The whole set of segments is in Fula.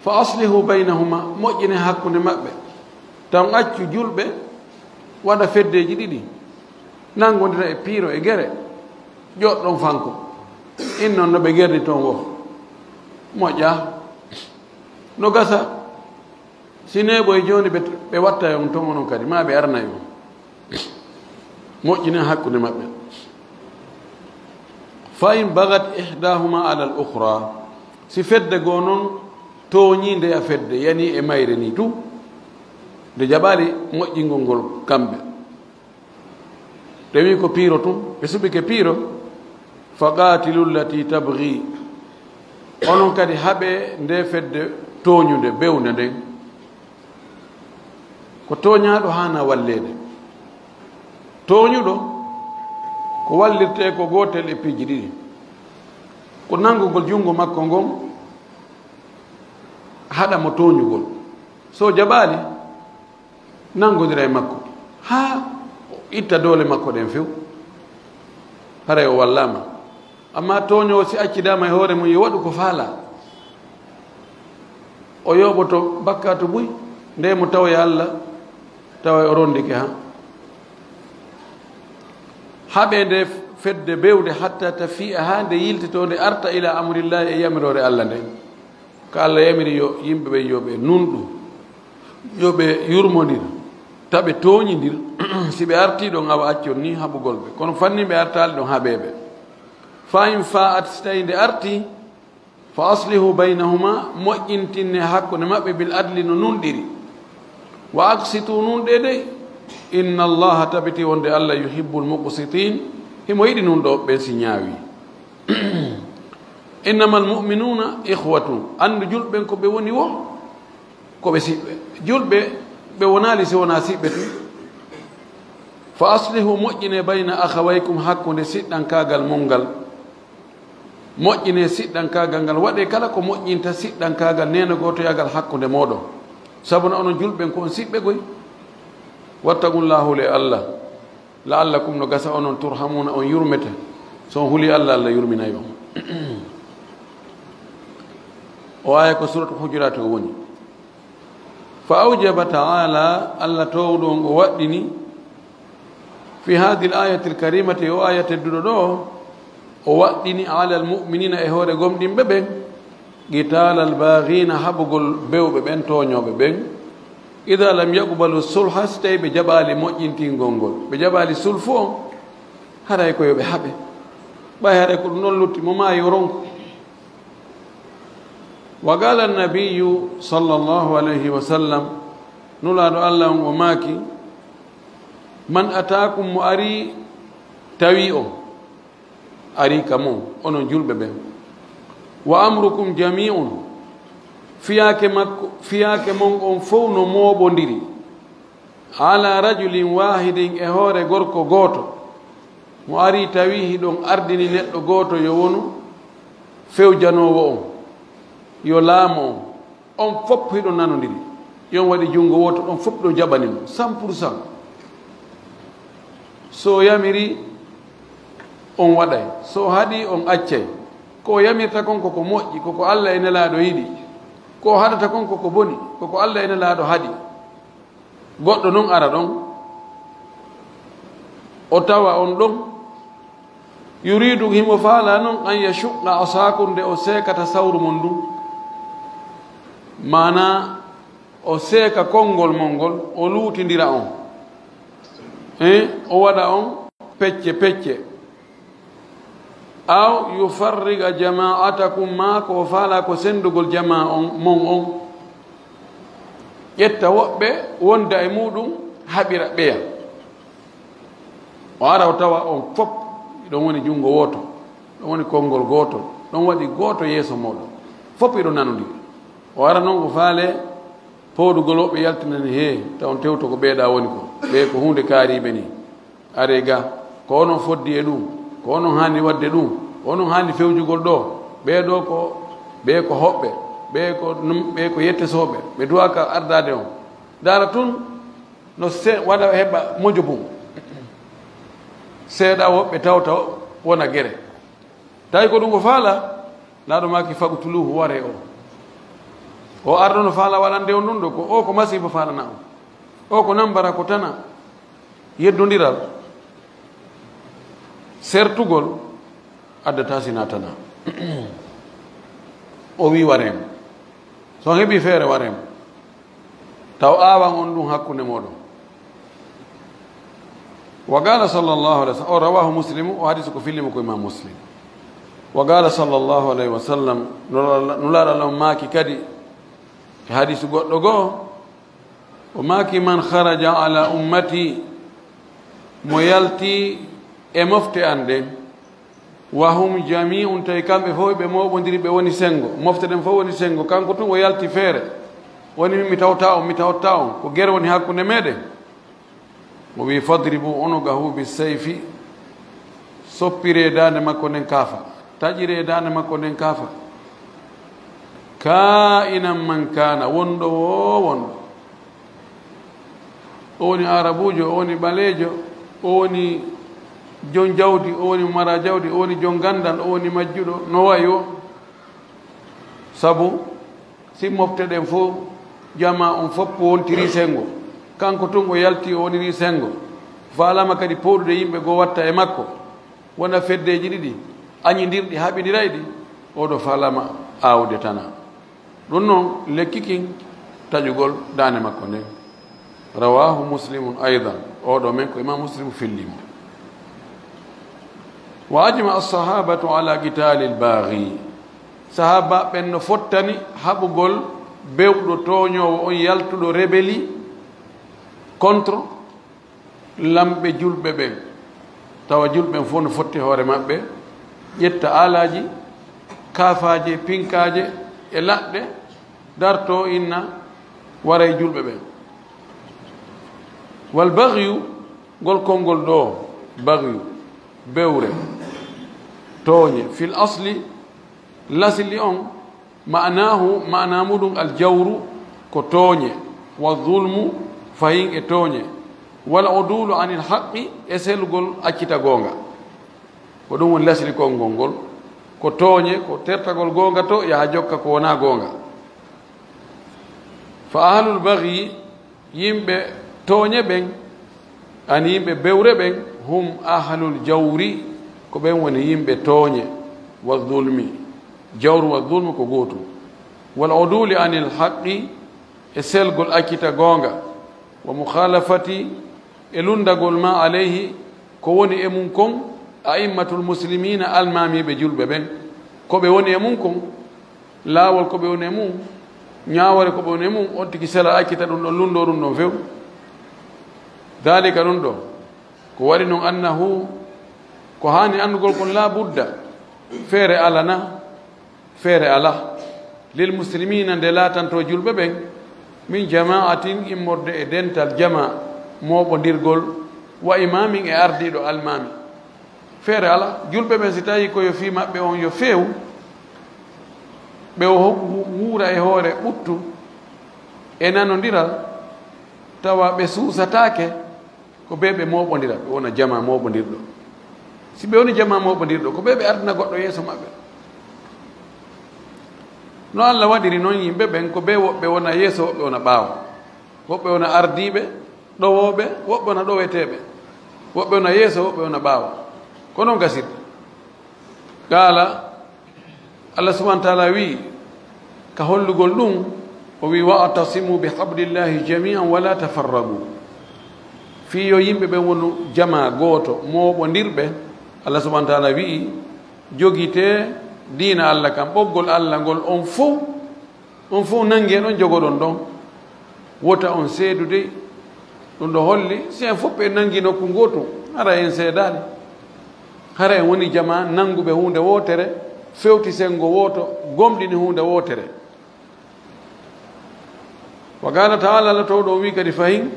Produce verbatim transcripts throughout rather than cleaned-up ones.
Fa aslihu baynahuma, moƴƴine hakkunde maɓɓe. Tan accu julɓe waɗa feddeeji ɗiɗi, nanngondira e piiro e gere, joɗɗon fanko. In noon no ɓe gerdi toon wo moƴƴa. No gasa, si neeɓo e jooni ɓe, ɓe watta on toon onon kadi, ma ɓe arnay on. Moƴƴinen hakkunde maɓɓe. Fa in bagat ihdahuma ala al ukhra, si fedde goo noon tooñii ndeya fedde, yani e mayre ni tu, nde jaɓaali moƴƴingol ngol kamɓe, rewi ko piiro tun, ɓe suɓike piiro, fa qatilu llati tabghi, onon kadi haɓe nde fedde tooñunde, bewnde nden. Ko tooñaaɗo haana walleede. Tooñuɗo ko wallirtee ko gootel e piiji ɗiɗi. Ko nanngugol junngo makko ngon haɗa mo tooñugol. So jaɓaali, nanngondira e makko haa o itta doole makko ɗen few. Haray o wallaama. Amma tooñoowo, si accidaama e hoore mum, yo waɗu ko faalaa. O yooɓoto bakkaatu buy, nde mo tawoya Alla, tawa o rondike han. Haɓe nde fedde bewde, hatta tafi'a, haa nde yiltitoo, nde arta ila amrillahi, e yamiroore Alla nden. Ko Alla yamiri yo yimɓe ɓen, yo ɓe nunɗu, yo ɓe yurmondir, ta ɓe tooñindir. Si ɓe artii ɗon, awa accon ni haɓugol ɓe. Kono fanni ɓe artaali ɗon, haɓee ɓe. Fa in fa'at, si tawi nde artii, fa aslihu baynahuma, moƴƴintinne hakkunde maɓɓe, bil adli, no nunɗiri. Wa aqsitu, nunɗee dey. Inna Allaha, tabiti wonde Alla, yuhibbul muqsitin, himo yiɗi nunɗooɓe ɓen si ñaawi. Innamal mu'minuna ikhwatun, anndu julɓe ɓen ko ɓe woni wo, ko ɓe siɓɓe. Julɓe ɓe wonaali si wonaa siɓɓe tun. Fa aslihu, moƴƴine, bayna akhawaykum, hakkunde siɗɗankaagal mon ngal. Moƴƴine siɗɗankaagal ngal, waɗee kala ko moƴƴinta siɗɗankaagal, neenogootoyaagal hakkunde mooɗon. Sabu no onon julɓe ɓen ko on siɓɓe goy. Wattaqullah, hulee Alla. La'allakum, no gasa onon, turhamuna, on yurmete. So on hulii Alla, Alla yurminay on. O aaya ko Suratul Hujuraat o woni. Fa awjaba ta'ala, Alla toowɗo on o waɗɗini, fi hadhihi al-ayati al-karimati, o aaya tedduɗo ɗo, o waɗɗini ala al-mu'minina, e hoore gomɗinɓe ɓen, qitaala al-baghina, haɓugol bewɓe ɓen, tooñooɓe ɓen, idha lam yaqbalu sulha, si tawi ɓe jaɓaali moƴƴintingol ngol, ɓe jaɓaali sulfu on, haray ko yo ɓe haɓe. Ɓay haray ko ɗum ɗon lutti, mo maayi o ronku. Wa qala an-nabiyyu sallallahu alayhi wa sallam, Nulaaɗo Alla on o maaki, man ataakum, mo ari tawi on, ari ka mon, onon julɓe ɓen, wa amrukum jami'un, fiyaake makko, fiyaake mon on fow no mooɓondiri, ala rajulin wahidin, e hoore gorko gooto, mo ari tawi hiɗon ardini neɗɗo gooto yo wonu fewjanoowo on, yo laamo on, on fof hiɗon nanondiri, yo on waɗi junngo wooto, on fof ɗo jaɓani mo cent pour cent. So yamiri, on waɗay, so haɗi, on accay. Ko o yamirta kon koko moƴƴi, koko Alla e Nelaaɗo yiɗi. Ko o haɗata kon koko boni, koko Alla e Nelaaɗo haɗi. Goɗɗo non ara ɗon, o tawa on ɗon, yuriidu, himo faalaa non, an yashuqqa asaakum, nde o seekata sawru mon ndun. Maanaa, o seeka konngol mon ngol, o luutindira on. Eh, o waɗa on pecce pecce. Aw yufarriqa jama'atakum, maa ko o faalaa ko senndugol jamaa on, mon on. Ƴetta woɓɓe wonda e muuɗum, haɓira ɓeya. O ara o tawa on fop, ɗon woni junngo wooto, ɗon woni konngol gootol, ɗon waɗi gooto yeeso mooɗon. Fop hiɗon nanondiri. O ara non o faale pooɗugol woɓɓe yaltinani hee, taw on tewto ko ɓeeɗa woni ko. Ɓee ko huunde kaariiɓe ni. Aree ga, ko onon foddi e ɗum, ko onon haani waɗde ɗum, ko onon haani fewjugol ɗo. Ɓee ɗo ko, ɓee ko hoɓɓe, ɓee ko num-, ɓee ko yettesooɓe, ɓe duwaaka ardaade on. Ndaara tun no se-, waɗa heɓa mojo bum. Seeɗa woɓɓe tawta wona gere. Tawi ko ɗum o faala, laaɗo maaki, "Faqtuluhu, waree o." O arɗo no faala waɗande on ɗum ɗo, ko o ko masiibo faalana on. O ko nambara ko tana. Yeddondiral, sertugol, addata sina tana. O wi warem. So on heɓi feere warem. Taw aawan on ɗum hakkunde mooɗon. Wa qala sallallahu alayhi wa sallam, o rawahu Muslimu, o hadis ko fillimo ko Imam Muslim. Wa qala sallallahu alayhi wa sallam, nula-, nulaaɗo Allah on maaki kadi, e hadisu goɗɗo goo, o maaki, "Man kharaja ala ummati," mo yalti e mofte an ɗen, "wa hum jami'un," tawi kamɓe fof ɓe mooɓondiri, ɓe woni senngo, mofte ɗen fof woni senngo, kanko tun o yalti feere, woni min mi tawta on, mi tawta on, ko gere woni hakkunde meɗen. O wi, "Fadribu unuqahu bissayfi," soppiree daande makko nden kaafa, taƴiree daande makko nden kaafa, "kaa'inan man kaana," wonɗo wo wonɗo. O woni Arabuujo, o woni ɓaleejo, o woni jon jawdi, o woni mara jawdi, o woni jon ganndal, o woni majjuɗo, no wayi o. Sabu si mofte ɗen fof, jama on fof wontiri senngo, kanko tun o yalti, o woniri senngo, faalama kadi pooɗude yimɓe goo watta e makko, wona feddeeji ɗiɗi, añindirɗi, haɓindirayɗi, oɗo faalama aawde tana. Ɗum noon, lekki kin taƴugol daande makko nden. Rawahu Muslimun aydan. Oɗo men ko Imam Muslim fillimo. Wa ajma as-sahabatu ala qitali al-baghi. Sahaba ɓen no fottani haɓugol bewɗo tooñoowo on yaltuɗo rebeli contre lamɓe julɓe ɓen. Tawa julɓe ɓen fof no fotti hoore maɓɓe, ƴetta aalaaji, kaafaaje, pinkaaje e laɗɗe, darto inna waray julɓe ɓen. Wal baghyu, ngol konngol ɗo, baghyu, bewre, tooñe, fil asli, lasli on, ma'nahu, ma'na muɗum, al jawru, ko tooñe, wa zulmu, fahin e tooñe, wal udulu anil haqqi, e selgol accita goonga. Ko ɗum woni lasli konngol ngol, ko tooñe, ko tertagol goonga to, yaha jokka ko wonaa goonga. Fa ahlul baghyi, yimɓe tooñe ɓen, ani yimɓe bewre ɓen, hum ahlul jawri, ko ɓen woni yimɓe tooñe, wa zulmi, jawru wa zulmu ko gootum, wal uduli anil haqqi, e selgol accita goonga, wa mukhalafati, e lunndagol ma alayhi, ko woni e mum kon, a'immatul muslimina, almaamiiɓe julɓe ɓen, ko ɓe woni e mum kon, laawol ko ɓe woni e mum, ñaawoore ko ɓe woni e mum, on tigi sela accita ɗum ɗon, lunndoo ɗum ɗon few. Daalika, ɗum ɗo, ko waɗi noon, annahu, ko haani anndugol kon, laa budda, feere alana, feere alaa, lil muslimina, nde laatanto julɓe ɓen, min jama'atin, immorde e dental jama, mooɓondirgol, wa imamin, e ardiiɗo almaami. Feere alaa, julɓe ɓen, si tawii ko yo fii maɓɓe on yo feew, ɓe o hu-, wuura e hoore ɓuttu e nanondiral, tawa ɓe suusataake, ko ɓe ɓe mooɓondira, ɓe wona jama mooɓondirɗo. Si ɓe woni jama mooɓondirɗo, ko ɓe ɓe ardina goɗɗo yeeso maɓɓe. No Allah waɗiri noon yimɓe ɓen, ko ɓe woɓɓe wona yeeso, woɓɓe wona ɓaawo, woɓɓe wona ardiiɓe, ɗowooɓe, woɓɓe wona ɗoweteeɓe, woɓɓe wona yeeso, woɓɓe wona ɓaawo. Ko noon gasirta. Qaala, Allah subhanahu wa ta'ala wi'i, ka hollugol ɗum, o wi'i, "Wa'tasimu bi hablillahi jami'an wa la tafarraqu." Fii yo yimɓe ɓen wonu jama gooto, mooɓondirɓe, Allah subhanahu wa ta'ala wi'i, "Jogitee diina Allah kan, ɓoggol Allah ngol, on fow, on fow nanngee ɗon, jogoɗon ɗon. Wota on seedu dey." Ɗum ɗo holli, si en fof en nanngi nokku ngootu, hara en seedaali. Hara en woni jama nannguɓe huunde wootere, fewti senngo wooto, gomɗini huunde wootere. Wa qaala ta'ala, Allah towɗo o wi'i kadi fahin,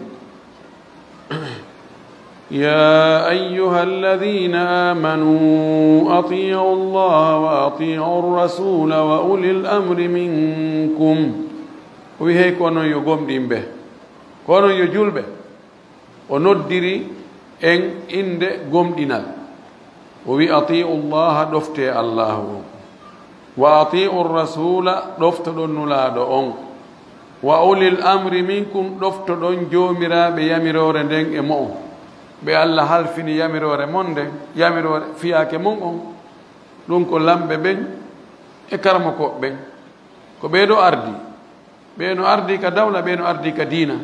"Ya ayyuhalladhina amanu ati'u Allah wa ati'u rasula wa ulil amri minkum." O wi'i, "Hey, ko onon yo gomɗinɓe, ko onon yo julɓe." O noddiri en innde gomɗinal. O wi'i, "Ati'u Allaha, ɗoftee Allaahu on. Wa ati'u Rasuula, ɗoftoɗon Nulaaɗo on. Wa ulil amri minkum, ɗoftoɗon joomiraaɓe yamiroore nden e mo'on. Ɓe Allah halfini yamiroore mon nden, yamiroore fiyaake mon on, ɗum ko lamɓe ɓen e karamokooɓe ɓen. Ko ɓee ɗoo ardi. Ɓee no ardi ka dawla, ɓee no ardi ka diina.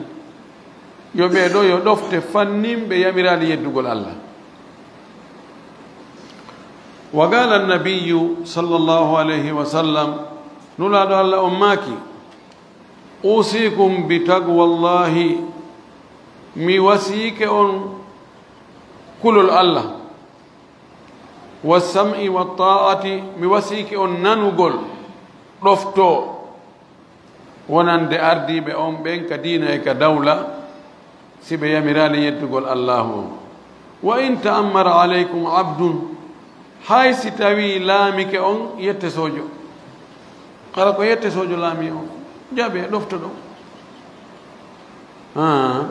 Yo ɓee ɗoo yo ɗofte fanninɓe yamiraali yeddugol Allah. Wa qaala annabiyyu sallallahu alayhi wa sallam, Nulaaɗo Allah on maaki, Uusiikum bi taqwallahi, mi wasiyike on kulol Allah, wa sam'i wa ta'ati, mi wasiyike on nanugol, ɗoftoo, wonande ardiiɓe on ɓen ka diina e ka dawla, si ɓe yamiraali yeddugol Allaahu on. Wa in ta'ammara alaykum abdun, hay si tawii laamike on yette soojo, hara ko yette soojo laamii on, jaɓee, ɗoftoɗon. Haa.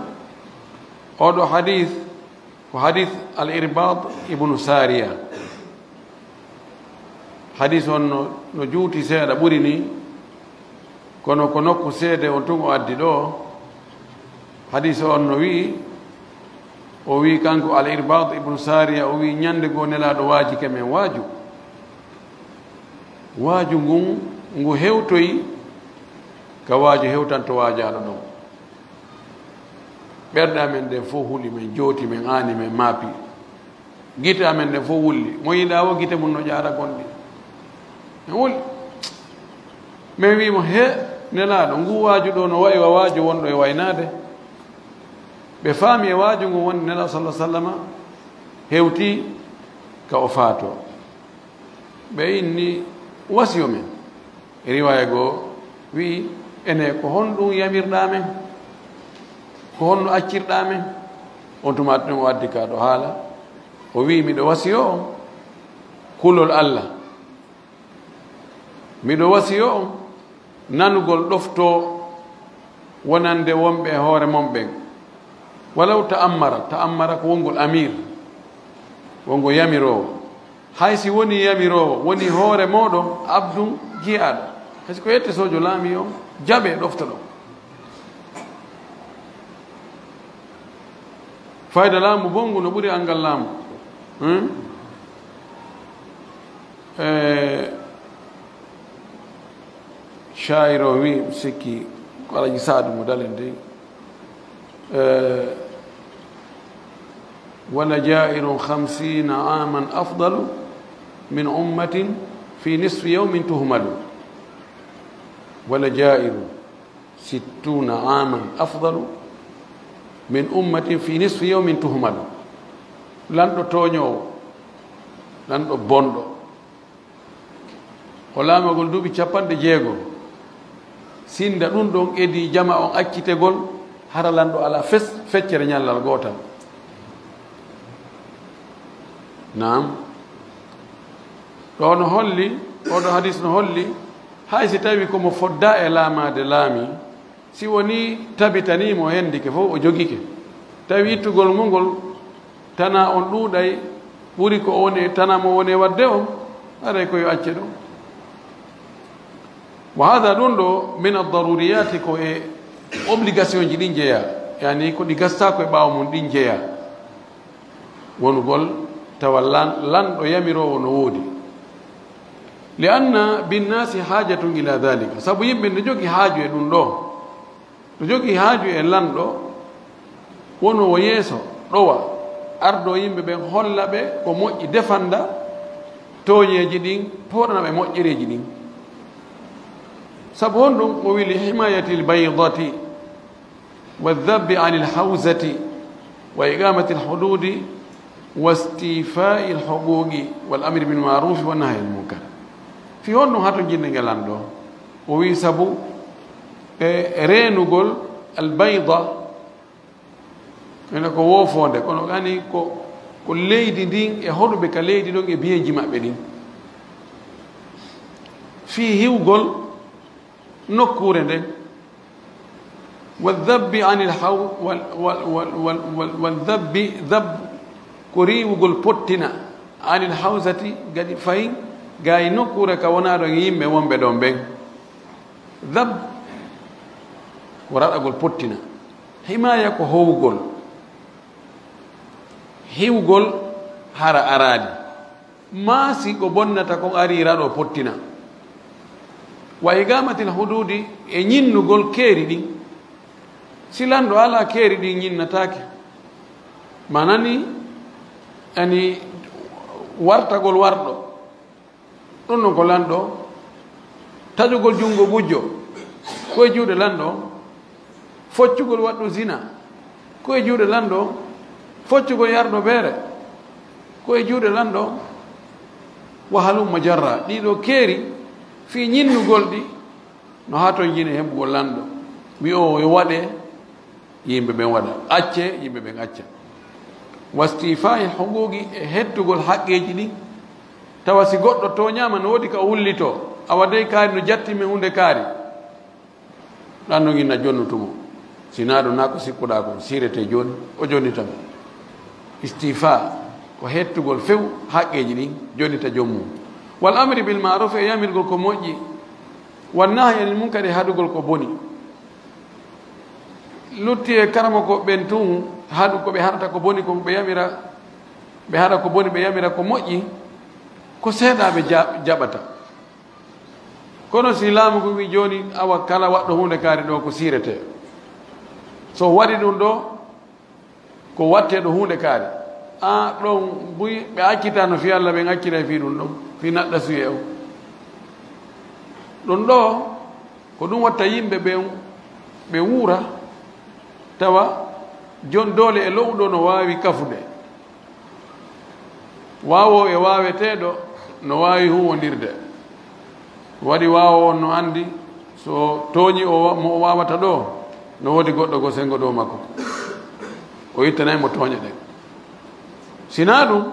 Oɗo hadith ko hadith Al-Irbad ibnu Sariya. Hadith on no, no juuti seeɗa, ɓuri ni, kono ko nokku seede on tun o addi ɗoo. Hadith on no wi'i, o wi'i kanko Al-Irbad ibnu Sariya, o wi'i, Ñande goo Nelaaɗo waajike men waaju. Waaju ngun, ngu hewtoyi ka waaju hewtanto waajaaɗo ɗon. Ɓerɗe amen ɗen fow huli, men jooti, men aani, men maapi. Gite amen ɗen fow wulli. Mo yiɗaa woo, gite mun no ƴaara gonɗi. Men wuli. Men wi'i mo, He, Nelaaɗo, nguu waaju ɗoo no wa'i wa waaju wonɗo e waynaade. Ɓe faami e waaju ngun wonde Nelaaɗo, sallallaahu alayhi wa sallama, hewtii ka o faatoo. Ɓe inni, Wasiyo men. E riwaaya goo wi'i, Ene, ko honɗun yamirɗaa men? Ko honno accirɗaa men? On tuma ɗum o addi ka ɗoo haala. O wi'i, Miɗo wasiyoo on kulol Allah. Miɗo wasiyoo on nanugol ɗoftoo wonande wonɓe e hoore mon ɓen. Walaw ta'ammara, ta'ammara ko wongol amir, wongol yamiroowo. Hay si wonii yamiroowo, wonii hoore mooɗon, abdun, jiyaaɗo. Hay si ko yette soojo laamii on, jaɓee, ɗoftoɗon. Fayda laamu bonngu no ɓuri anngal laamu. Hmm? E, Shaa'ir o wi'i, mi sikki ko Alaji Saadu mo Dalen dey, e, "Wala jaa'irun khamsiina aaman afdalu min ummatin fi nisfi yawmin tuhmalu." Wala jaa'irun sittuuna aaman afdalu min ummatin fi nisfi yawmin tuhmalu. Lanɗo tooñoowo, lanɗo bonɗo, o laamagol duuɓi capanɗe jeego, sinda ɗum ɗon edii jama on accitegol, hara lanɗo alaa fes feccere ñallal gootal. Naam. Ɗo no holli, oɗo hadis no holli, hay si tawi ko mo fodda e laamaade laami, si wonii tabitanii mo hendike fof, o jogike. Tawi ittugol mo ngol, tana on ɗuuɗay, ɓuri ko on e tana mo woni e waɗde on, haray ko yo acce ɗum. Wa hada ɗum ɗo, min ad-daruriyati, ko e obligation ji ɗin jeyaa, yani ko ɗi gastaa ko e ɓaawo mum ɗin jeyaa. Wonugol tawa lan-, lanɗo yamiroowo no woodi. Li anna binnasi hajatun ila dhalika, sabu yimɓe no jogi haaju e ɗum ɗo. No jogi haaju e lanɗo wonoowo yeeso, ɗowa, ardoo yimɓe ɓen, holla ɓe ko moƴƴi, defanda tooñeeji ɗin, pooɗana ɓe moƴƴereeji ɗin. Sabu honɗum? O wi: "Li himayatil baydati, wa dhabbi anil hawzati, wa iqamatil hududi, wa istifa'il huquqi, wal amri bil ma'rufi, wa nahyi anil munkar." Fi honɗum hato jinde nge lanɗo? O wi: "Sabu e reenugol al bayda, ene ko woofoonde, kono gani ko, ko leydi ndin e hoɗuɓe ka leydi ɗon e biyeeji maɓɓe ɗin. Fii hiwgol nokkuure nden. Wa dhabbi anil haw-, wal, wal, wal, wal, wal, wal dhabbi, dhab ko riiwugol pottina, anil hawzati, gadi fayin, gaay nokkuure ka wonaa ɗon e yimɓe wonɓe ɗon ɓen." Dhab Ko raɗagol pottina. Himaaya ko howgol. Hiwgol hara araali. Maa si ko bonnata kon arii raɗo pottina. Wa iqaamatil huduudi, e ñinnugol keeri ɗin. Si lanɗo alaa keeri ɗin ñinnataake. Maanani, ani wartagol warɗo. Ɗum ɗon ko lanɗo. Taƴugol junngo gujjo. Ko e juuɗe lanɗo. Foccugol waɗɗo zina. Ko e juuɗe lanɗo. Foccugol yarɗo beere. Ko e juuɗe lanɗo. Wa halumma jarra. Ɗiɗo keeri fii ñinnugol ɗi. No haa ton jini heɓugol lanɗo. Wi'o yo waɗe, yimɓe ɓen waɗa. Acce, yimɓe ɓen acca. Wastifaa'il huquuqi, e hettugol haqqeeji ɗin. Tawa si goɗɗo tooñaama, no woodi ka o wullitoo. Awa dey kaari no jattii mi huunde kaari. Ɗan non inna jonnutu mo. Si naa ɗum naa ko sikkuɗaa kon, siirete jooni, o jonnita mo. Istifaa, ko hettugol few haqqeeji ɗin, jonnita joom mum. Wal amri bil ma'ruf, e yamirgol ko moƴƴi. Wan nahyi anil munkari, haɗugol ko boni. Lutti e karamoko ɓen tun, haɗu ko ɓe haɗata ko boni kon, ɓe yamira, ɓe haɗa ko boni, ɓe yamira ko moƴƴi, ko seeɗa ɓe ja-, jaɓata. Kono si laamu ngu wi jooni, awa kala waɗɗo huunde kaari ɗo ko siirete. So waɗi ɗum ɗo, ko watte ɗo huunde kaari. A ɗon buy ɓe accitano fii Alla, ɓen accitay fii ɗum ɗon, fii naɗɗa suye on. Ɗum ɗo, ko ɗum watta yimɓe ɓen, ɓe wuura, tawa jon doole e lo'uɗo no waawi kafude. Waawoo e waaweteeɗo no waawi huuwondirde. Waɗi waawoo on no anndi, so tooñi o wa-, mo o waawata ɗo, no woodi goɗɗo goo senngo dow makko. O ittanay mo tooñe ɗen. Si naa ɗum,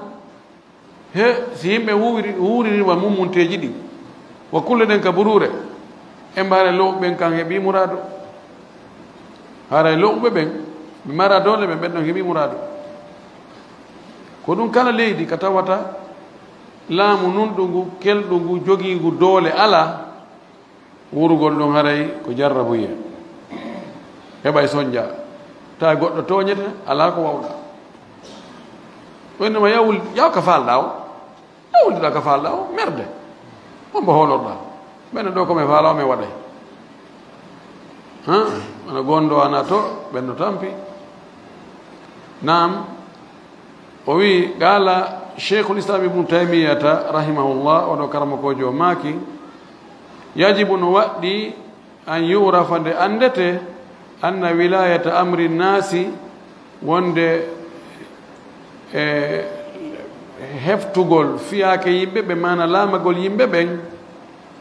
he, si yimɓe wuuri-, wuuririima mummunteeji ɗin, wa kulle ɗen ka buruure, e mbaare lo'uɓe ɓen kan heɓii muraadu. Haray lo'uɓe ɓen, ɓe mara doole ɓen, ɓen ɗon heɓii muraadu. Ko ɗum kala leydi ka tawata laamu nunɗungu, kelɗungu, jogiingu doole alaa, wuurugol ɗum haray ko jarrabuyee. Heɓay sonja. Tawa goɗɗo tooñete, alaa ko wawɗa. O innama yawul, yaw ka faalɗaa o. Yawul ɗa ka faalɗaa o, merde. Hombo hoolorɗaa? Ɓen ɗo ko mi faalaa o, mi waɗay. Ha? Ana gondo ana to, ɓen no tampi. Naam. O wi, qala Sheikhul Islam Ibnu Taymiyata rahimahullah, oɗo karamokoojo o maaki, yajibu, no waɗɗi, an yu'rafa, nde anndete, anna wilayata amri nnaasi, wonde e heftugol fiyaake yimɓe ɓe, maana laamagol yimɓe ɓen,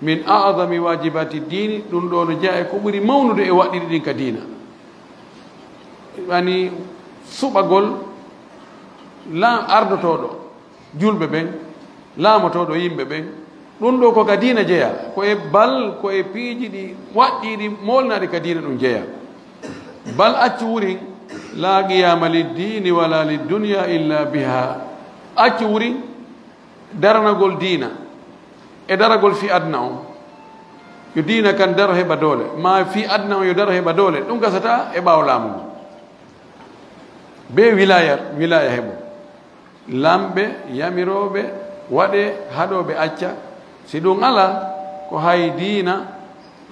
min a'zami wajibaati diini, ɗum ɗo no jeyaa e ko ɓuri mawnude e waɗɗiɗi ɗin ka diina. Ani suɓagol la ardotooɗo julɓe ɓen, laamotooɗo yimɓe ɓen, ɗum ɗo ko ka diina jeyaa, ko e bal, ko e piiji ɗi waɗɗiiɗi moolnaaɗi ka diina ɗum jeyaa. Bal accu wurin, laa qiyaama liddiini walaa liddunya illa biha. Accu wurin daranagol diina e daragol fii aduna on. Yo diina kan daro heɓa doole, maa fii aduna on yo daro heɓa doole, ɗum gasataa e ɓaawo laamu ngun. Bee wilaaya, wilaaya heɓo. Lamɓe, yamirooɓe, waɗee, haɗooɓe, acca. Si ɗum alaa, ko hay diina,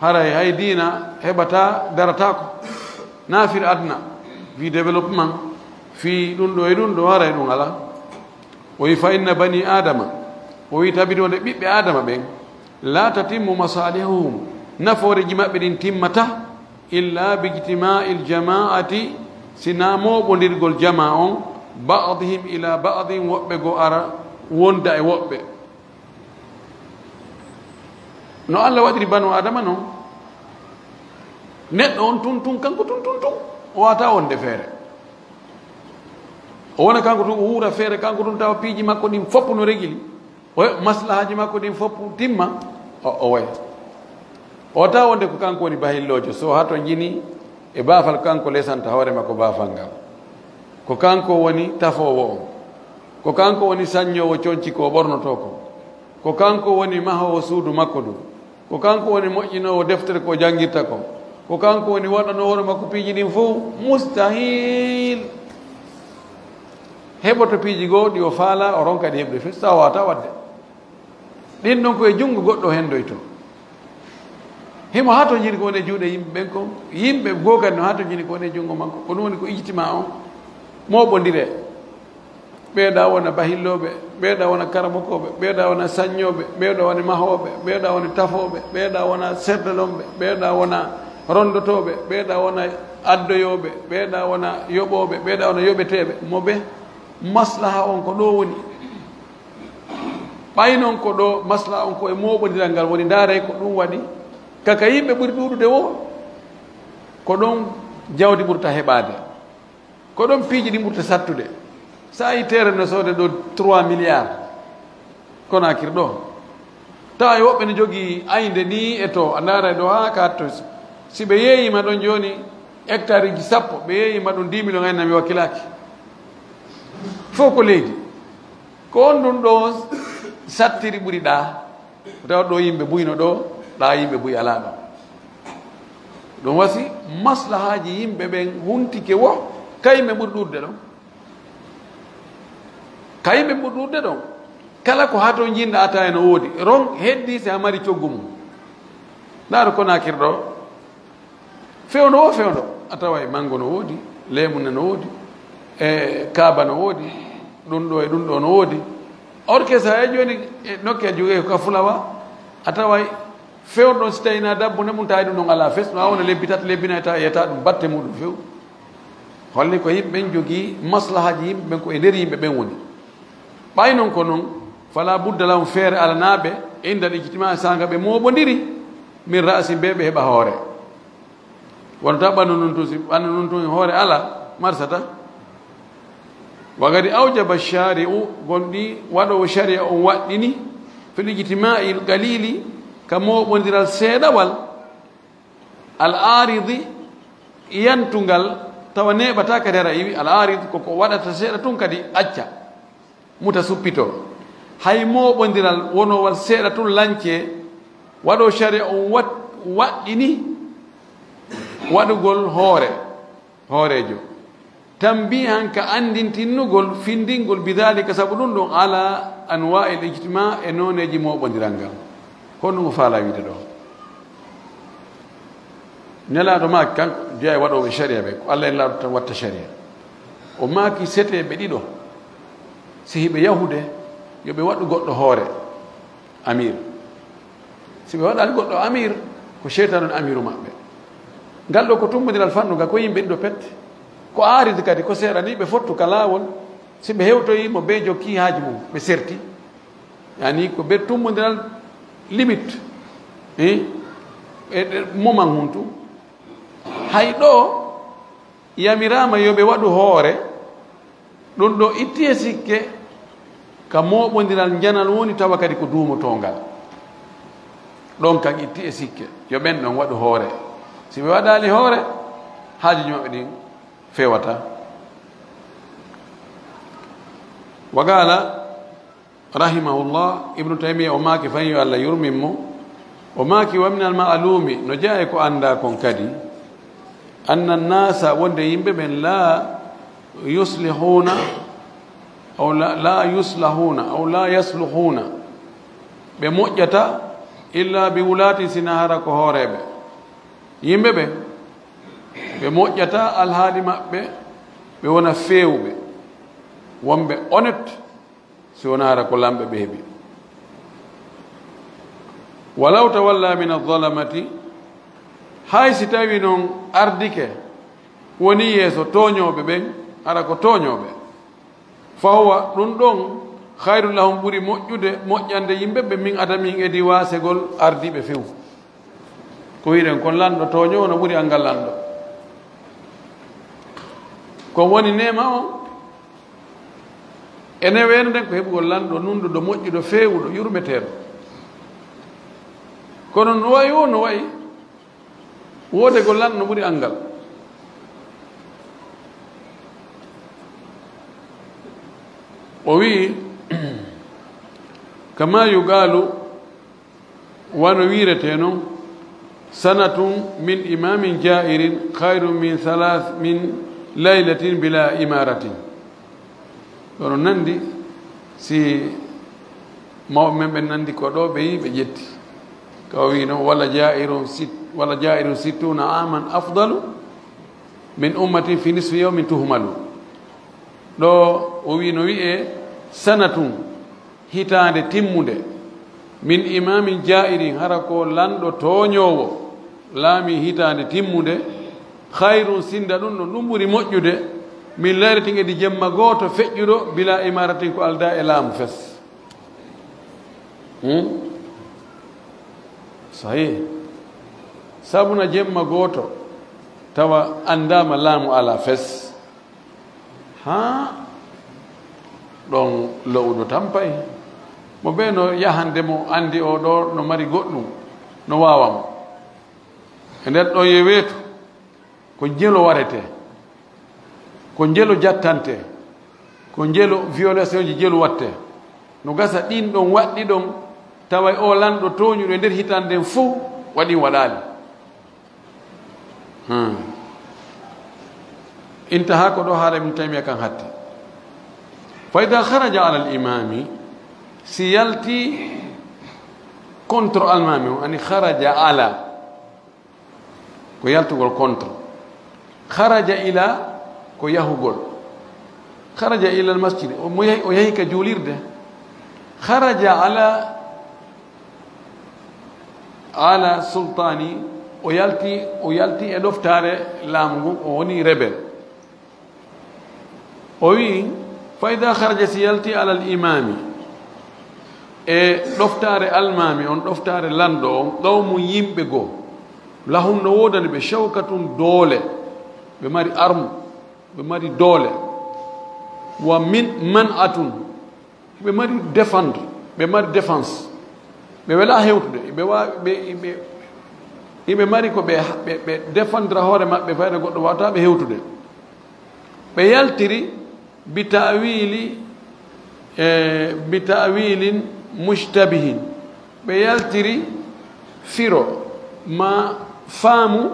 haray hay diina heɓataa, darataako. Naa fii aduna, fii développement, fii ɗum ɗo e ɗum ɗo, haray ɗum alaa. O wi, fa inna bani Aadama, o wi, tabitonde ɓiɓɓe Aadama ɓen, laa tatimmu masaalihuhum, nafooreeji maɓɓe ɗin timmataa, illa bi ijtimaa'il jamaa'ati, si naa mooɓondirgol jamaa on, ba'dihim ila ba'din, woɓɓe goo ara wonda e woɓɓe. No Alla waɗiri banu Aadama non, neɗɗo on tun tun, kanko tun tun tun, o waawataa wonde feere. O wona kanko tun, o wuura feere kanko tun, tawa piiji makko ɗin fof no regili. O heɓa maslahaaji makko ɗin fof timma, o, o waya. O tawa wonde ko kanko woni bahilloojo, so hato jini e baafal kanko lesanta hoore makko baafal ngal. Ko kanko woni tafoowo on. Ko kanko woni saññoowo conci ko o ɓornotoo ko. Ko kanko woni mahoowo suudu makko ndu. Ko kanko woni moƴƴinoowo deftere ko o janngirta ko. Ko kanko woni waɗano hoore makko piiji ɗin fof, mustahil. Heɓoto piiji goo ɗi o faala, o ronka ɗi heɓde fof, so tawa wata waɗde. Ɗin ɗon ko e junngo goɗɗo hendoyto. Himo hatonjini ko woni e juuɗe yimɓe ɓen kon, yimɓe goo kadi no hatonjini ko woni e junngo makko. Ko ɗum woni ko ijtima on, mooɓondire. Ɓeeɗa wona bahillooɓe, ɓeeɗa wona karamokooɓe, ɓeeɗa wona saññooɓe, ɓeeɗa wona mahooɓe, ɓeeɗa wona tafooɓe, ɓeeɗa wona serdalonɓe, ɓeeɗa wona rondotooɓe, ɓeeɗa wona addoyooɓe, ɓeeɗa wona yoɓooɓe, ɓeeɗa wona yoɓeteeɓe. Mo ɓe maslaha on ko ɗo woni. Ɓay non ko ɗo maslaha on ko e mooɓondiral ngal woni, ndaaray ko ɗum waɗi. Kaka yimɓe ɓuri ɗuuɗude wo, ko ɗon jawdi ɓurta heɓaade. Ko ɗon piiji ɗi ɓurta sattude. So a yi teere no soode ɗo trois milliards, Konakiri ɗo. Tawa e woɓɓe no jogii aynde ni e to, a ndaara e ɗo haa ka to. Si ɓe yeeyima ɗon jooni hectare uji sappo, ɓe yeeyima ɗum dix millions, ayna mi wakkilaaki. Fof ko leydi. Ko on ɗum ɗo sattiri ɓuri ɗaa. Tawa ɗo yimɓe buy no ɗo, ɗaa yimɓe buy alaa ɗo. Ɗum wasi maslahaaji yimɓe ɓen huntike wo, kayɓe ɓuri ɗuuɗude ɗon. Kayɓe ɓuri ɗuuɗude ɗon. Kala ko hato jinɗa ata e no woodi. Ron heddi si a mari coggu mum. Ndaaro Konakiri ɗo. Fewndo wo fewndo, a taway manngo no woodi, leemunna no woodi, e kaaba no woodi, ɗum ɗo e ɗum ɗo no woodi. Or que so a yii jooni e nokke a jogii ko ka fulawa, a taway fewndo ɗon, si tawii na dabbunde mum, tawi ɗum ɗon alaa fes, ma wona lebbi tati, lebbi nayi, tawi yiyata ɗum batte muɗum few. Holli ko yimɓe ɓen jogii maslahaaji yimɓe ɓen, ko e nder yimɓe ɓen woni. Ɓay non ko non, fala budda lahum, feere alanaaɓe, inda al ijtimaa, saanga ɓe mooɓondiri, min ra'si, be ɓe heɓa hoore. Wonta ɓannu nun tun, si ɓannu nun tun hoore ala, marsata. Wa gadi awjaba shari'u, gonɗi waɗoowo shari'a on waɗɗini, fil ijtima'il qalili, ka mooɓondiral seeɗawal, al aridi, yantungal, tawa neeɓata kadi hara iwi, al arid ko ko waɗata seeɗa tun kadi acca. Muta suppito. Hay mooɓondiral wonowal seeɗa tun lancee, waɗo shari'a on wat-, waɗɗini waɗugol hoore, hooreejo. Tambihan ka anndintinnugol, findingol, bidalika, sabu ɗum ɗon, ala anwa'il ijtima, e nooneeji mooɓondiral ngal. Ko ɗum o faala wiide ɗo. Nelaaɗo maaki, kanko jeyaa e waɗooɓe sharia ɓe, ko Allah en laaɗo tan watta sharia. O maaki seteeɓe ɗiɗo, si hiɓe yahude, yo ɓe waɗu goɗɗo hoore, amir. Si ɓe waɗaali goɗɗo amir, ko seytaane on amiru maɓɓe. Ngal ɗo ko tummbondiral fannu, ngal ko yimɓe ɗiɗo pet. Ko aarid kadi, ko seeɗa ni ɓe fottu ka laawol. Si ɓe hewtoyi mo, ɓe jokki haaju mum, ɓe serti. Yani ko ɓe tummbondiral limite, eh, e, e moment huntu. Hay ɗo yamiraama yo ɓe waɗu hoore, ɗum ɗo itti e sikke ka mooɓondiral njanal woni, tawa kadi ko duumotoongal. Ɗon kan itti e sikke, yo ɓen ɗon waɗu hoore. Si ɓe waɗaali hoore, haajuuji maɓɓe ɗin fewata. Wa qala rahimahullah, Ibnu Taymiya o maaki, fahin yo Allah yurmin mo, o maaki, wa minal ma'lumi, no jeyaa e ko anndaa kon kadi, anna nnaasa, wonde yimɓe ɓen, la yuslihuna, aw la, la yuslahuna, aw la yasluhuna, ɓe moƴƴata, illa bi wulatin, sina hara ko hooreeɓe. Yimɓe ɓen, ɓe moƴƴata alhaali maɓɓe, ɓe wona feewɓe, wonɓe honnête, si wonaa hara ko lamɓe ɓe heɓi. Walaw tawalla min adh-dhalamati, hay si tawi non ardike, woni yeeso tooñooɓe ɓen, hara ko tooñooɓe. Fa huwa, ɗum ɗon, khayrun lahum, ɓuri moƴƴude, moƴƴande yimɓe ɓe, min adamihim, e di waasegol ardiiɓe few. Ko wiɗen kon, lanɗo tooñoowo no ɓuri anngal lanɗo. Ko woni neema on, ene weeno nden ko heɓugol lanɗo nunɗuɗo, moƴƴuɗo, feewuɗo, yurmeteeɗo. Kono no wayi o, no wayi, woodegol lanɗo no ɓuri anngal. O wi'i, kama yuqalu, wano wi'irete non, Sanatun min imamin jairin khairun min thalath min laylatin bila imaratin. Ɗono nandi si mawɓe men ɓen nandi ko ɗo ɓe yi ɓe ƴetti. Ka o wi no, "Wala jairun sit-, wala jairun sittuna aman afdalu min ummatin fi nisfi yawmin tuhmalu." Ɗo o wi no wi'e sanatun, hitaande timmunde, min imamin jairin, hara ko lanɗo tooñoowo laami hitaande timmunde, khairun sinda ɗum ɗon, ɗum ɓuri moƴƴude, min laylatin e di jemma gooto feƴƴuɗo, bila imaratin ko alda e laamu fes. Hmm? Sahih. Sabuna jemma gooto tawa andaama laamu ala fes. Haa ɗon lo'uɗo tampay. Mo bee no yahande mo anndi o ɗo no mari goɗɗum, no waawa mo. E nder ɗon ye weetu, ko njelo warete, ko njelo jattante, ko njelo violation ji njelo watte. No gasa ɗin ɗon waɗɗi ɗon, tawa o lanɗo tooñuɗo e nder hitande nden fof waɗi waɗaali. Hmm. Intaha ko ɗo haala Ibn Taymiya kan hatti. Fa ida kharaja ala al imami, si yalti contre almami o, ani kharaja ala, ko yaltugol contre. Kharaja ila, ko yahugol. Kharaja ila al masjid, o mo yahi, o yahi ka juulirde. Kharaja ala, ala sultani, o yalti, o yalti e ɗoftaare laamu ngu, o woni rebel. O wi, fa ida kharaja, si yalti ala al imami, e ɗoftaare almami on, ɗoftaare lanɗo on, qawmun, yimɓe goo, lahum, no woodani ɓe, shawkatun, doole, ɓe mari arme, ɓe mari doole, wa min man'atun, ɓe mari défendre, ɓe mari défense, ɓe wela hewtude, ɓe wa-, ɓe, ɓe, ɓe mari ko ɓe, ɓe, ɓe défendre hoore maɓɓe, fayda goɗɗo wawata ɓe hewtude. Ɓe yaltiri bi ta'wili, e, bi ta'wilin mushtabihin. Ɓe yaltiri firo ma faamu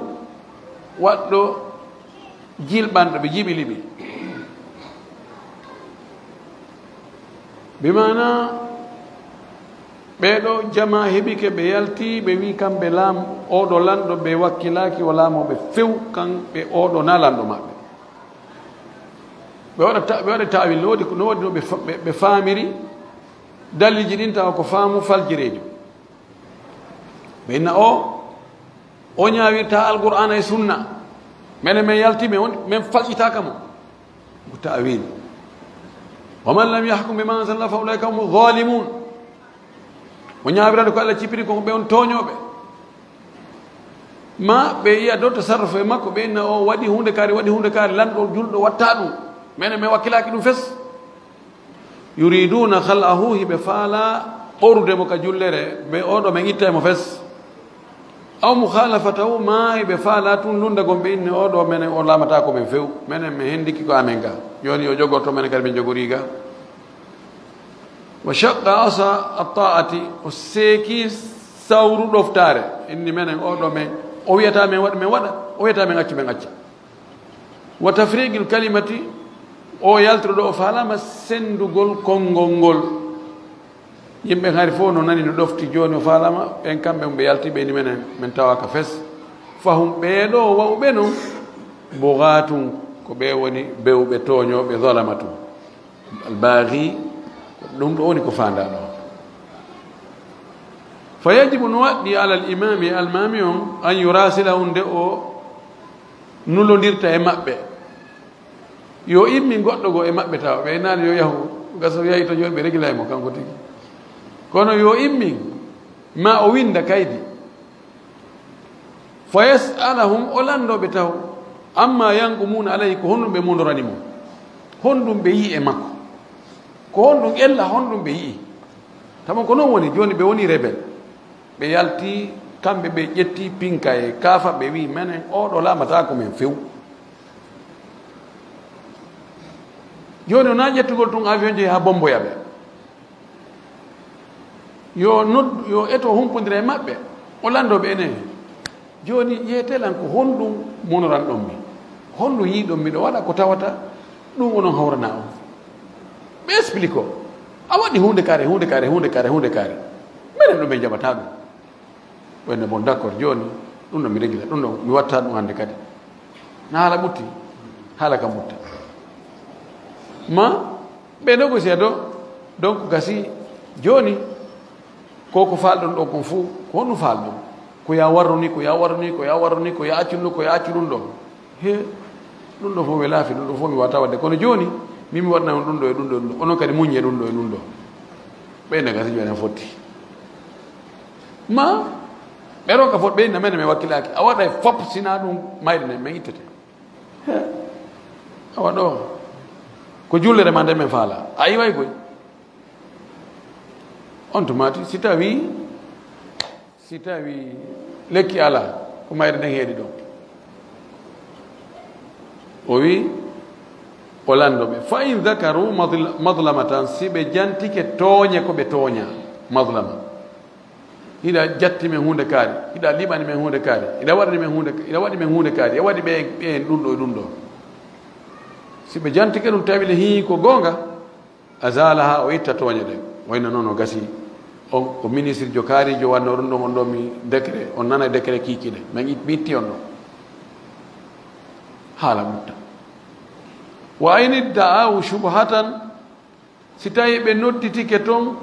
waɗɗo jilɓanɗo, ɓe jiɓi liɓi. Bi maana, ɓee ɗo jama heɓike, ɓe yalti, ɓe wi kamɓe laam-, oo ɗo lanɗo, ɓe wakkilaaki o laamoo ɓe few, kamɓe oo ɗo na lanɗo maɓɓe. Ɓe waɗa ta-, ɓe waɗa taawil, no woodi, no woodi no ɓe fa-, ɓe, ɓe faamiri dalilji ɗin tawa ko faamu faljireejo. Ɓe inna o, o ñaawirta Alqur'aana e Sunna. Menen men yalti, men on, men falƴitaaka mo. Ko ta'wil. "Wa man lam yahkum bima anzalallah fa ulaika humu zalimun." O ñaawirande ko Allah cippiri ko ɓe on tooñooɓe. Ma ɓe yi'a dow tasarruf e makko, ɓe inna o waɗi huunde kaari, waɗi huunde kaari, lanɗo julɗo watta ɗum. Menen men wakkilaaki ɗum fes. Yuriduna khal'ahu, hiɓe faala ɓorude mo ka jullere, ɓe oɗo men ittay mo fes. Aw mukhalafatahu, ma hiɓe faala tun lundagol ɓe inni oɗo menen o laamata ko men few. Menen men hendiki ko amen ga. Jooni o jogorto, menen kadi men jogori ga. Wa shaqqa asa at-ta'ati, o seeki sawru ɗoftaare. Inni menen oɗo men, o wiyata men waɗa, men waɗa, o wiyata men accu, men acca. Wa tafriqil kalimati, o yaltiro ɗo o faalama sendugol konngol ngol. Yimɓe hari fof no nani no ɗofti, jooni o faalama, ɓen kamɓe ɓe yalti ɓe ni menen, men tawaka fes. Fahum, ɓee ɗo wa'uɓe non, bughatun, ko ɓe woni bewɓe tooñooɓe, zalamatun. Al-baghi, ɗum ɗo woni ko faandaa ɗo. Fa yajibu, no waɗɗi, alal imami, almami on, an yurasilahum, nde o nulondirta e maɓɓe. Yo immin goɗɗo goo e maɓɓe tawa, ɓe naali yo yahu, gasa o yahi to jooni ɓe regilay mo kanko tigi. Kono yo immin, ma o winda kaydi. Fa yas'alahum, o lanndoo ɓe taw, amma yanqumuna alayhi, ko honɗum ɓe mondorani mo, honɗum ɓe yi'i e makko, ko honɗum ella, honɗum ɓe yi'i. Tama ko noon woni, jooni ɓe woni rebel, ɓe yalti, kamɓe ɓe ƴetti pinka e kaafa, ɓe wi'i, menen oo ɗo laamata ko men few. Jooni o na ƴettugol tun avion jehi haa Bommboya ɓe. Yo nod-, yo eto humpondira e maɓɓe. O lanndoo ɓe enen. Jooni, yeetee lan ko honɗun monoranɗon mi? Honɗun yiiɗon miɗo waɗa ko tawata ɗun onon hawranaa on? Ɓe explique o. A waɗi huunde kaari, huunde kaari, huunde kaari, huunde kaari. Minen ɗun ɓe jaɓataa ɗun. Ɓen ne, bon, d'accord, jooni, ɗun ɗon mi regila, ɗun ɗon mi watta ɗun hannde kadi. Na haala ɓutti, haala ka mutta. Ma, ɓe négocier ɗo, donc gasi, jooni, ko ko faalɗon ɗon kon fow, ko honɗun faalɗon? Ko ya warru ni, ko ya warru ni, ko ya warru ni, ko ya accu ɗun ɗo, ko ya accu ɗun ɗo. He, ɗun ɗo fow welaa fii, ɗun ɗo fow mi waawataa waɗude. Kono jooni, min mi waɗana on ɗun ɗo e ɗun ɗo e ɗun ɗo. Onon kadi muññee ɗun ɗo e ɗun ɗo. Ɓen ne gasi jooni en fotti. Ma, ɓe ronka fof, ɓe inna men, men wakkilaaki. A waɗay fop, sinaa ɗun mayre nden, men ittete. He, awa ɗo, ko jullere ma nde men faala. A iway koy. On tuma tigi, si tawi, si tawi lekki alaa, ko mayre nden heedi ɗon. O wi, o lanndo ɓe. Fa in dhakaru madl-, madlamatan, si ɓe jantike tooñe ko ɓe tooña, madlama. Hiɗa jatti men huunde kaari, hiɗa liɓani men huunde kaari, hiɗa waɗani men huunde, hiɗa waɗi men huunde kaari, hiɗa waɗi ɓe, ɓe en ɗun ɗo e ɗun ɗo. Si ɓe jantike ɗun tawi le hii ko goonga, azalaha, o itta tooñe ɗen. Wayno non o gasi. On ko ministre jo kaarijo wanno ɗun ɗon, on ɗo mi décret, on nana décret kiikiiɗe. Men it-, mi itti on ɗon. Haala mutta. Wa in idda'aw shubhatan, si tawi ɓe nodditike ton,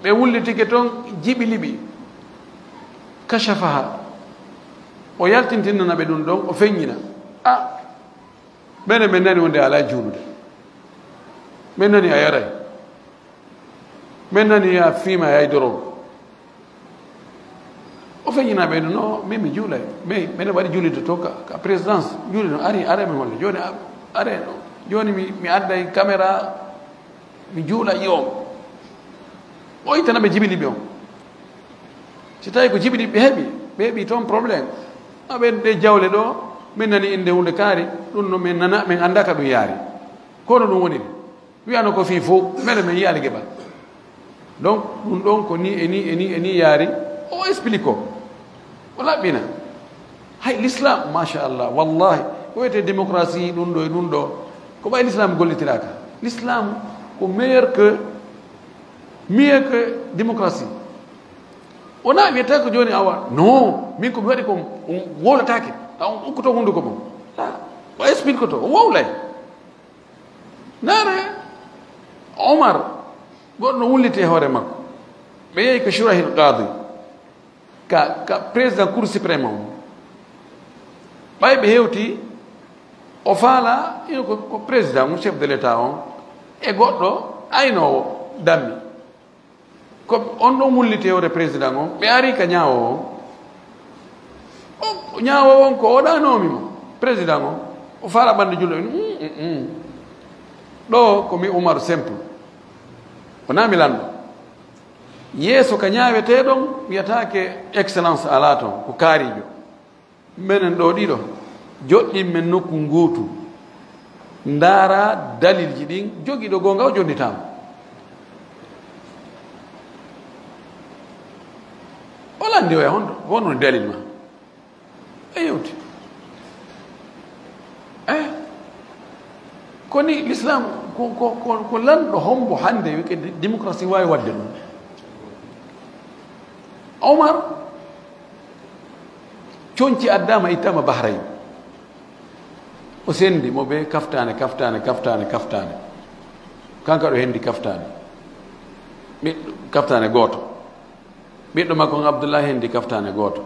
ɓe wullitike ton, jiɓi liɓi, kashafaha, o yaltintinana ɓe ɗun ɗon, o feññina. A, mene men nani wonde a alaa juulude, men nani a yaray, men nani a fiima, a yay dorogo. O feññina ɓe, no, min mi juulay. Mais mbeɗa waɗi juulirde to ka, ka présidence. Juulirde no ari, are mi holla. Jooni a-, are no. Jooni mi, mi adday caméra, mi juula yo. O ittana ɓe jiɓi liɓi on. Si tawi ko jiɓi liɓi ɓe heɓi, ɓe heɓi toon problème. A ɓen ɗe jawle ɗo, min nani innde huunde kaari, ɗun no min nana, min anndaa ka ɗun yaari. Kono ɗun woniri. Wiyano ko fii fow, mele men yiyaali geɓal. Donc, ɗun ɗon ko ni e ni e ni e ni yaari, o explique o. O laɓɓina. Hay l'islam, machallah, wallahi, ko wiyetee démocratie, ɗun ɗo e ɗun ɗo, ko ɓay l'islam gollitiraaka. L'islam ko meilleur que, mieux que démocratie. Wonaa wiyata ko jooni awa, non, min ko mi waɗi kon, on wowlataake, taw on ukkoto hunnduko mon. La, o explique to, o wowlay. Ndaare, Omar, goɗɗo no wulliti e hoore makko. Ɓe yehi ko Shurahil Qadi, ka, ka président Cour suprême on. Ɓay ɓe hewti, o faala, ino ko, ko président, mo chef de l'État on, e goɗɗo aynoowo dammi. Ko on ɗon wulliti e hoore président on, ɓe ari ka ñaawoowo on. O, ñaawoowo on ko o ɗaanoomi mo, président on, o faala ɓanndu julɗo, mm, mm, mm. Ɗo ko mi Umaru simple. Wonaa mi lanɗo. Yeeso ka ñaawetee ɗon, wiyataake excellence alaa ton, ko kaariijo. Menen ɗo ɗiɗo, joɗɗin men nokku ngootu, ndaara dalilji ɗin, jogiiɗo goonga o jonnitaama. O lanndi oya honto, ko honɗun dalil ma? E yewti. Eh? Ko ni l'islam, ko, ko, ko, ko lanɗo hombo hannde wiyete démocratie waawi waɗde ɗun? Omar, conci addaama, ittaama Bahrain. O sendi mo ɓe kaftaane, kaftaane, kaftaane, kaftaane. Kanka ɗo hendi kaftaane. Ɓiɗɗo, kaftaane gooto. Ɓiɗɗo makko on Abdullahi hendi kaftaane gooto.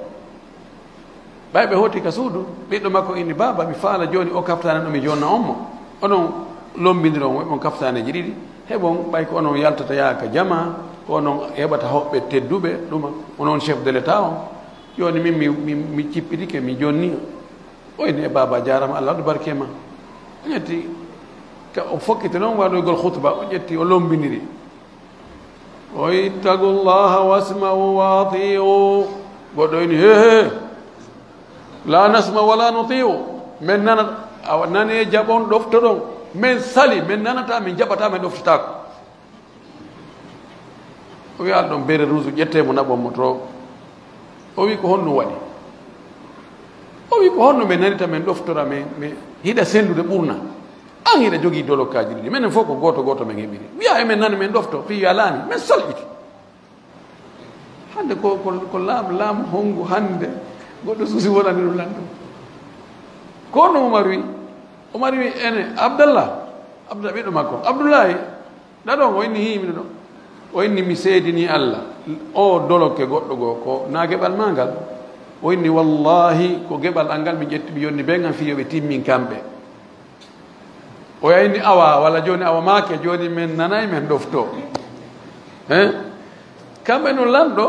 Ɓay ɓe hooti ka suudu, ɓiɗɗo makko inni, "Baaba, mi faala jooni o kaftaane ɗo mi jonna on mo. Onon lombindiron, waɗi on kaftaaneeji ɗiɗi. Heɓon, ɓay ko onon yaltata yaha ka jamaa, ko onon heɓata hoɓɓe tedduɓe, ɗuma, onon chef de l'État on. Jooni min mi, mi, mi cippitike, mi jonni." O inni, "E baaba, jaarama, Allah waɗu barke ma." O ƴetti, ka o fokkiti non waɗoygol khutba, o ƴetti, o lombindiri. O, "Ittaqullaha wasma'u wa ati'u." Goɗɗo ini, "He, he, la nasma wala nuti'u." Men nana, awa nane, jaɓon, ɗoftoɗon. Men sali, men nanata, men jaɓata, men ɗoftotaako. O wi, "Alɗon bere ruusu, ƴette mo, naɓon mo to." O wi, "Ko honɗun waɗi?" O wi, "Ko honno ɓe nanirta men ɗoftora men, men hiɗa senndude ɓurna? An hiɗa jogii dolokkaaji ɗiɗi, menen fof ko gooto gooto men heɓiri. Wiya emen nana men ɗofto, fii yalaani, men salƴiti." Hannde ko, ko, ko laam, laam honngu hannde goɗɗo suusi wonani ɗum lanɗo? Ko honno Umar wi? Umar wi, "Ene, Abdallah, Abdallah ɓiɗɗo makko, Abdullahi, ɗa ɗon?" O inni, "Hii, miɗo ɗon." O inni, "Mi seedini Allah, o dolokke goɗɗo goo, ko na geɓal maa ngal?" O inni, "Wallaahi, ko geɓal an ngal mi ƴetti, mi yonni ɓe ngan fii yo ɓe timmin kamɓe." O inni, "Awa, walla jooni awa maake, jooni men nanay, men ɗofto." Hein? Kamɓe no lanɗo,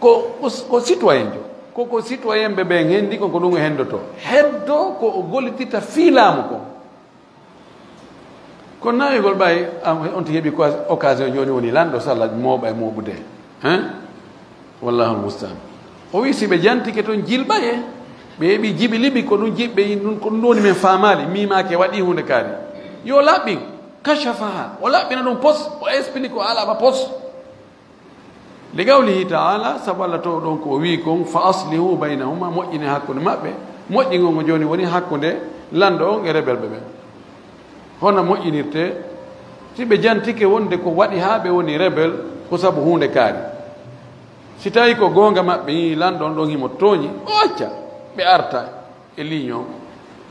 ko, ko, ko citoyen jo. Ko, ko citoyen ɓe ɓen hendi kon, ko ɗum o hendoto. Heddo ko o gollitirta fii laamu kon. Kono naawegol ɓay, am, on tigi heɓi ko occasion jooni woni lanɗo salla mooɓa e mooɓude. Hein? Wallahu almustaan. O wi si ɓe jantike toon jilɓaye, ɓe heɓi jibi libi ko ɗum jiɓɓe ɗum, ko ɗum woni men faamaali, miimaake waɗi huunde kaari. Yo laɓɓin, kashafaha, o laɓɓina ɗum pos, o explique o alaɓa pos. Li qawlihi taala, sabu Allah to ɗon ko o wi kon, "Fa aslihu baynahuma", moƴƴine hakkunde maɓɓe. Moƴƴingol ngo jooni woni hakkunde lanɗo on e rebelɓe ɓen. Hono moƴƴinirte, si ɓe jantike wonde ko waɗi haa ɓe woni rebel, ko sabu huunde kaari. Si tawi ko goonga maɓɓe, yii lanɗo on ɗon himo tooñi, o acca, ɓe arta e ligne on.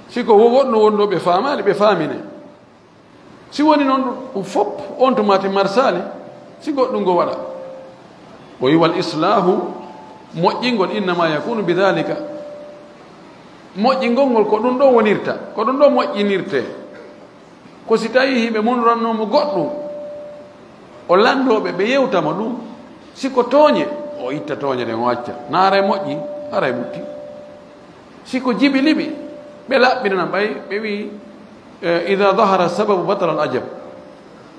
Si ko wo-, woɗɗo wonɗo ɓe faamaali, ɓe faamine. Si woni noon ɗum fof, on tuma te marsaali, si goɗɗum ngo waɗa. O wi, "Wal islahu", moƴƴingol, "innama yakunu bi dhalika". Moƴƴingol ngol ko ɗum ɗo wonirta, ko ɗum ɗo moƴƴinirte. Ko si tawi hiɓe munranno mo goɗɗum, o lanndoo ɓe, ɓe yewta mo ɗum. Si ko tooñe, o itta tooñe ɗen, o acca. Na haray moƴƴi, haray ɓutti. Si ko jibi liɓi, ɓe laɓɓinana ɓay, ɓe wi'i, eh, "Idha dhahara sababu batala al ajab."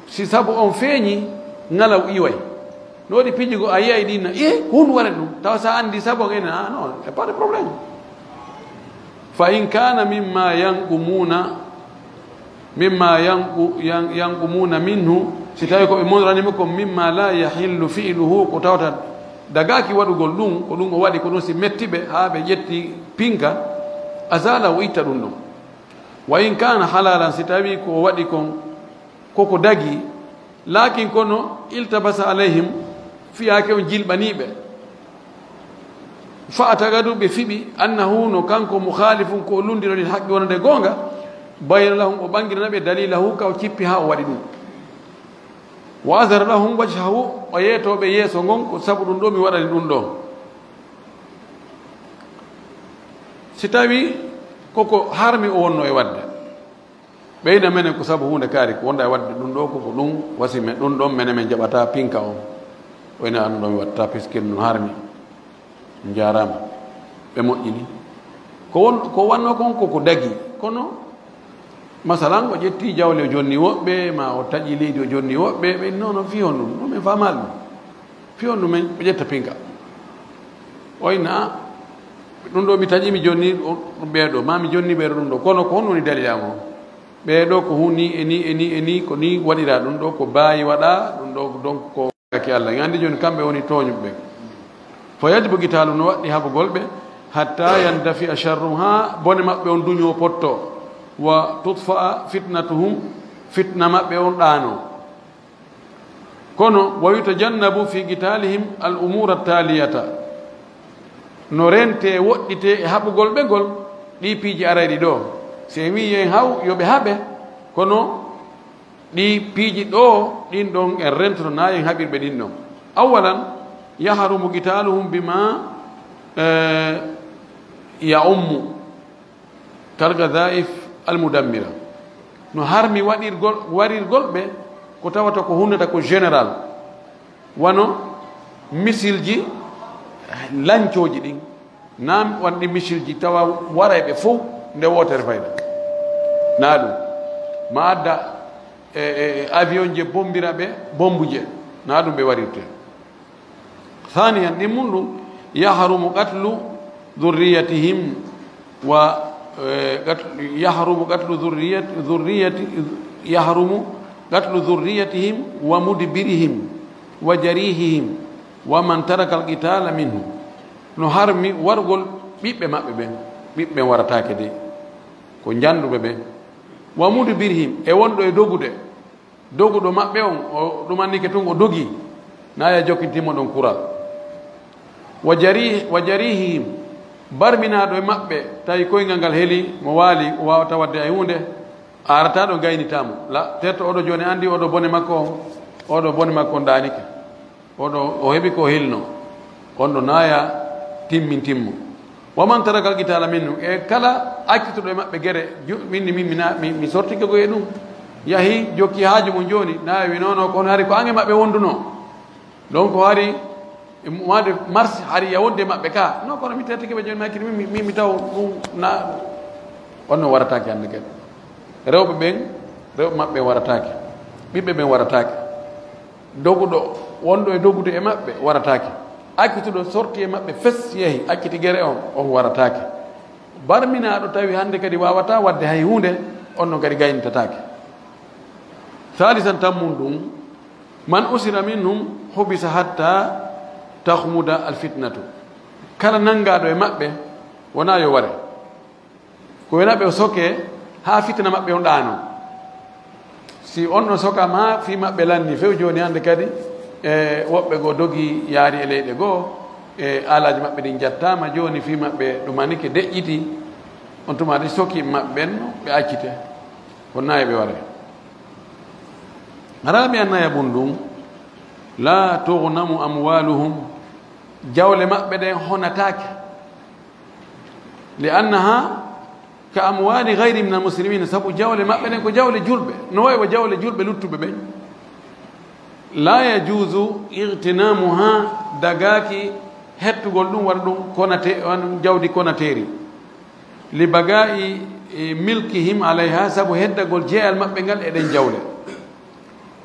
Si sabu on feeñi, ŋalaw iway. No waɗi piiji goo a yi'ay ɗin na, "Eh, ko honɗum waɗani ɗum?" Tawa sa anndi sabu on enen, "Ah, non, y a pas de problème." Fa in kana mimma yanqumuna, mimma yanqu-, yan-, yanqumuna minhu, si tawi ko ɓe monrani mo ko mimma la yahillu fi'luhu, ko tawata dagaaki waɗugol ɗum, ko ɗum o waɗi, ko ɗum si metti ɓe haa ɓe ƴetti pinka, azala, o itta ɗum ɗon. Wa in kana halalan, si tawi ko o waɗi kon koko dagi, lakin kono iltabasa alayhim, fiyaake on jilɓanii ɓe. Fa atagadu, ɓe fiɓi, annahu, no kanko, mukhalifun, ko o lunndiro lil haqqi, wonande goonga, bayana lahum, o ɓanngirana ɓe dalilahu, ka o cippi haa o waɗi ɗum. Wa azhara lahum wajhahu, o yeeto ɓe yeeso ngon, ko sabu ɗum ɗo mi waɗani ɗum ɗo. Si tawi koko harmi o wonno e waɗde, ɓeyda menen ko sabu huunde kaari, ko wonda e waɗde ɗum ɗo, ko, ko ɗum wasi men, ɗum ɗon menen men jaɓata pinka on. O ina anndu ɗo mi watta, puisque ɗum harmi. Njaaraama. Ɓe moƴƴini. Ko won, ko wanno kon ko, ko dagi. Kono, masalan, o ƴetti jawle o jonni woɓɓe, ma o taƴi leydi o jonni woɓɓe, ɓe, non, non, fii honɗum? Ɗum en faamaali ɗum. Fii honɗum men ɓe ƴetta pinka? O inna, "Ah, ɗum ɗo mi taƴi, mi jonni ɗum ɓee ɗo, ma mi jonni ɓee ɗo ɗum ɗo. Kono ko honɗum woni dalil am on? Ɓee ɗo ko hun ni e ni e ni e ni, ko ni waɗira ɗum ɗo, ko baayi waɗa ɗum ɗo, donc ko ki Allah." En anndi jooni kamɓe woni tooñuɓe. Fa yajibu qitaalu, no waɗɗi haɓugol ɓe, hatta yandafi'a sharruhum, haa bone maɓɓe on duñoo potto, wa tutfa'a fitnatuhum, fitna maɓɓe on ɗaanoo. Kono, wa yutajannabu fi qitaalihim al umuura taaliyata. No rentee, woɗɗitee e haɓugol ɓe ngol, ɗii piiji arayɗi ɗoo. Si en wi'i en haw, yo ɓe haɓe, kono ɗii piiji ɗoo, ɗin ɗon en rentoto, na en haɓirɓe ɗin ɗon. Awalan, yahrumu qitaaluhum bima, eh, ya'ummu. Kal qadhaif al mudammira. No harmi waɗirgol, warirgol ɓe ko tawata ko hunnata ko général, wano misilji lancooji ɗin, na wanɗi misilji tawa waray ɓe fow nde wootere fayda. Na ɗum. Ma adda e, e, e avion je bombira ɓe, bombu je. Na ɗum ɓe warirte. Thaniyan, ɗimmun ɗum, yahrumu qatlu dhurriyatihim wa, eh, qat-, yahrumu qatlu dhurriyat-, dhurriyati-, yahrumu qatlu dhurriyatihim wa mudbirihim wa jarihihim wa man taraka al-qitala minhum. No harmi wargol ɓiɓɓe maɓɓe ɓen, ɓiɓɓe ɓen warataake de, ko njanɗuɓe ɓen. Wa mudbirihim, e wonɗo e dogude, doguɗo maɓɓe on, o ɗumannike tun o dogi, na ya jokkintinmo ɗon kural. Wa jari-, wa jarihihim, barminaaɗo e maɓɓe, tawi koyngal ngal heli, mo waali, o waawata waɗde hay huunde, a arata ɗo gaynitaamo. La, teetto oɗo jooni anndi oɗo bone makko on, oɗo bone makko on ɗaanike. Oɗo, o heɓi ko o hilno. On ɗo naaya timmintinmo. Wa man taraka al-qitaala minhum, e kala accituɗo e maɓɓe gere, ju-, min, min, min, mi, mi sortike ko e ɗum. Yahi, jokki haaju mum jooni, naaya wi, "Non, non, kono hari ko an e maɓɓe wondunoo." Donc, hari, e mois de mars, hari ya wondi e maɓɓe ka. Non, kono mi teetike ɓe jooni, makiri, min, min, min, mi taw ɗum na, on no warataake hannde kadi. Rewɓe ɓen, rewɓe maɓɓe warataake. Ɓiɓɓe ɓen warataake. Doguɗo, wonɗo e dogude e maɓɓe, warataake. Accituɗo, sorti e maɓɓe, fes yehi, acciti gere on, on warataake. Barminaaɗo tawi hannde kadi waawataa waɗde hay huunde, on non kadi gaynitataake. Saalisan, tammun ɗum, man usira minhum hubisa hatta takhmuda al fitnatu. Kala nanngaaɗo e maɓɓe, wonaa yo ware. Ko wona ɓe o soke haa fitina maɓɓe on ɗaano. Si on ɗon sokaama haa fii maɓɓe lanni few jooni hannde kadi, e woɓɓe goo dogi yaari e leyɗe goo, e aalaaji maɓɓe ɗin jattaama jooni fii maɓɓe ɗumanike deƴƴiti, on tuma de soki maɓɓe ɓen ɓe accite. Ko nayi ɓe ware. Raabi'an, nayaɓun ɗum, la tughnamu amwaluhum, jawle maɓɓe ɗen honataake. Li annaha ka amwali ghayrihim min almuslimin, sabu jawle maɓɓe ɗen ko jawle julɓe, no wayi wa jawle julɓe luttuɓe ɓen. La yajuzu ightinamuha, dagaaki hettugol ɗum, waɗa ɗum konate, on jawdi konateeri. Li baga'i, e, milkihim alayha, sabu heddagol jeyal maɓɓe ngal e ɗen jawle.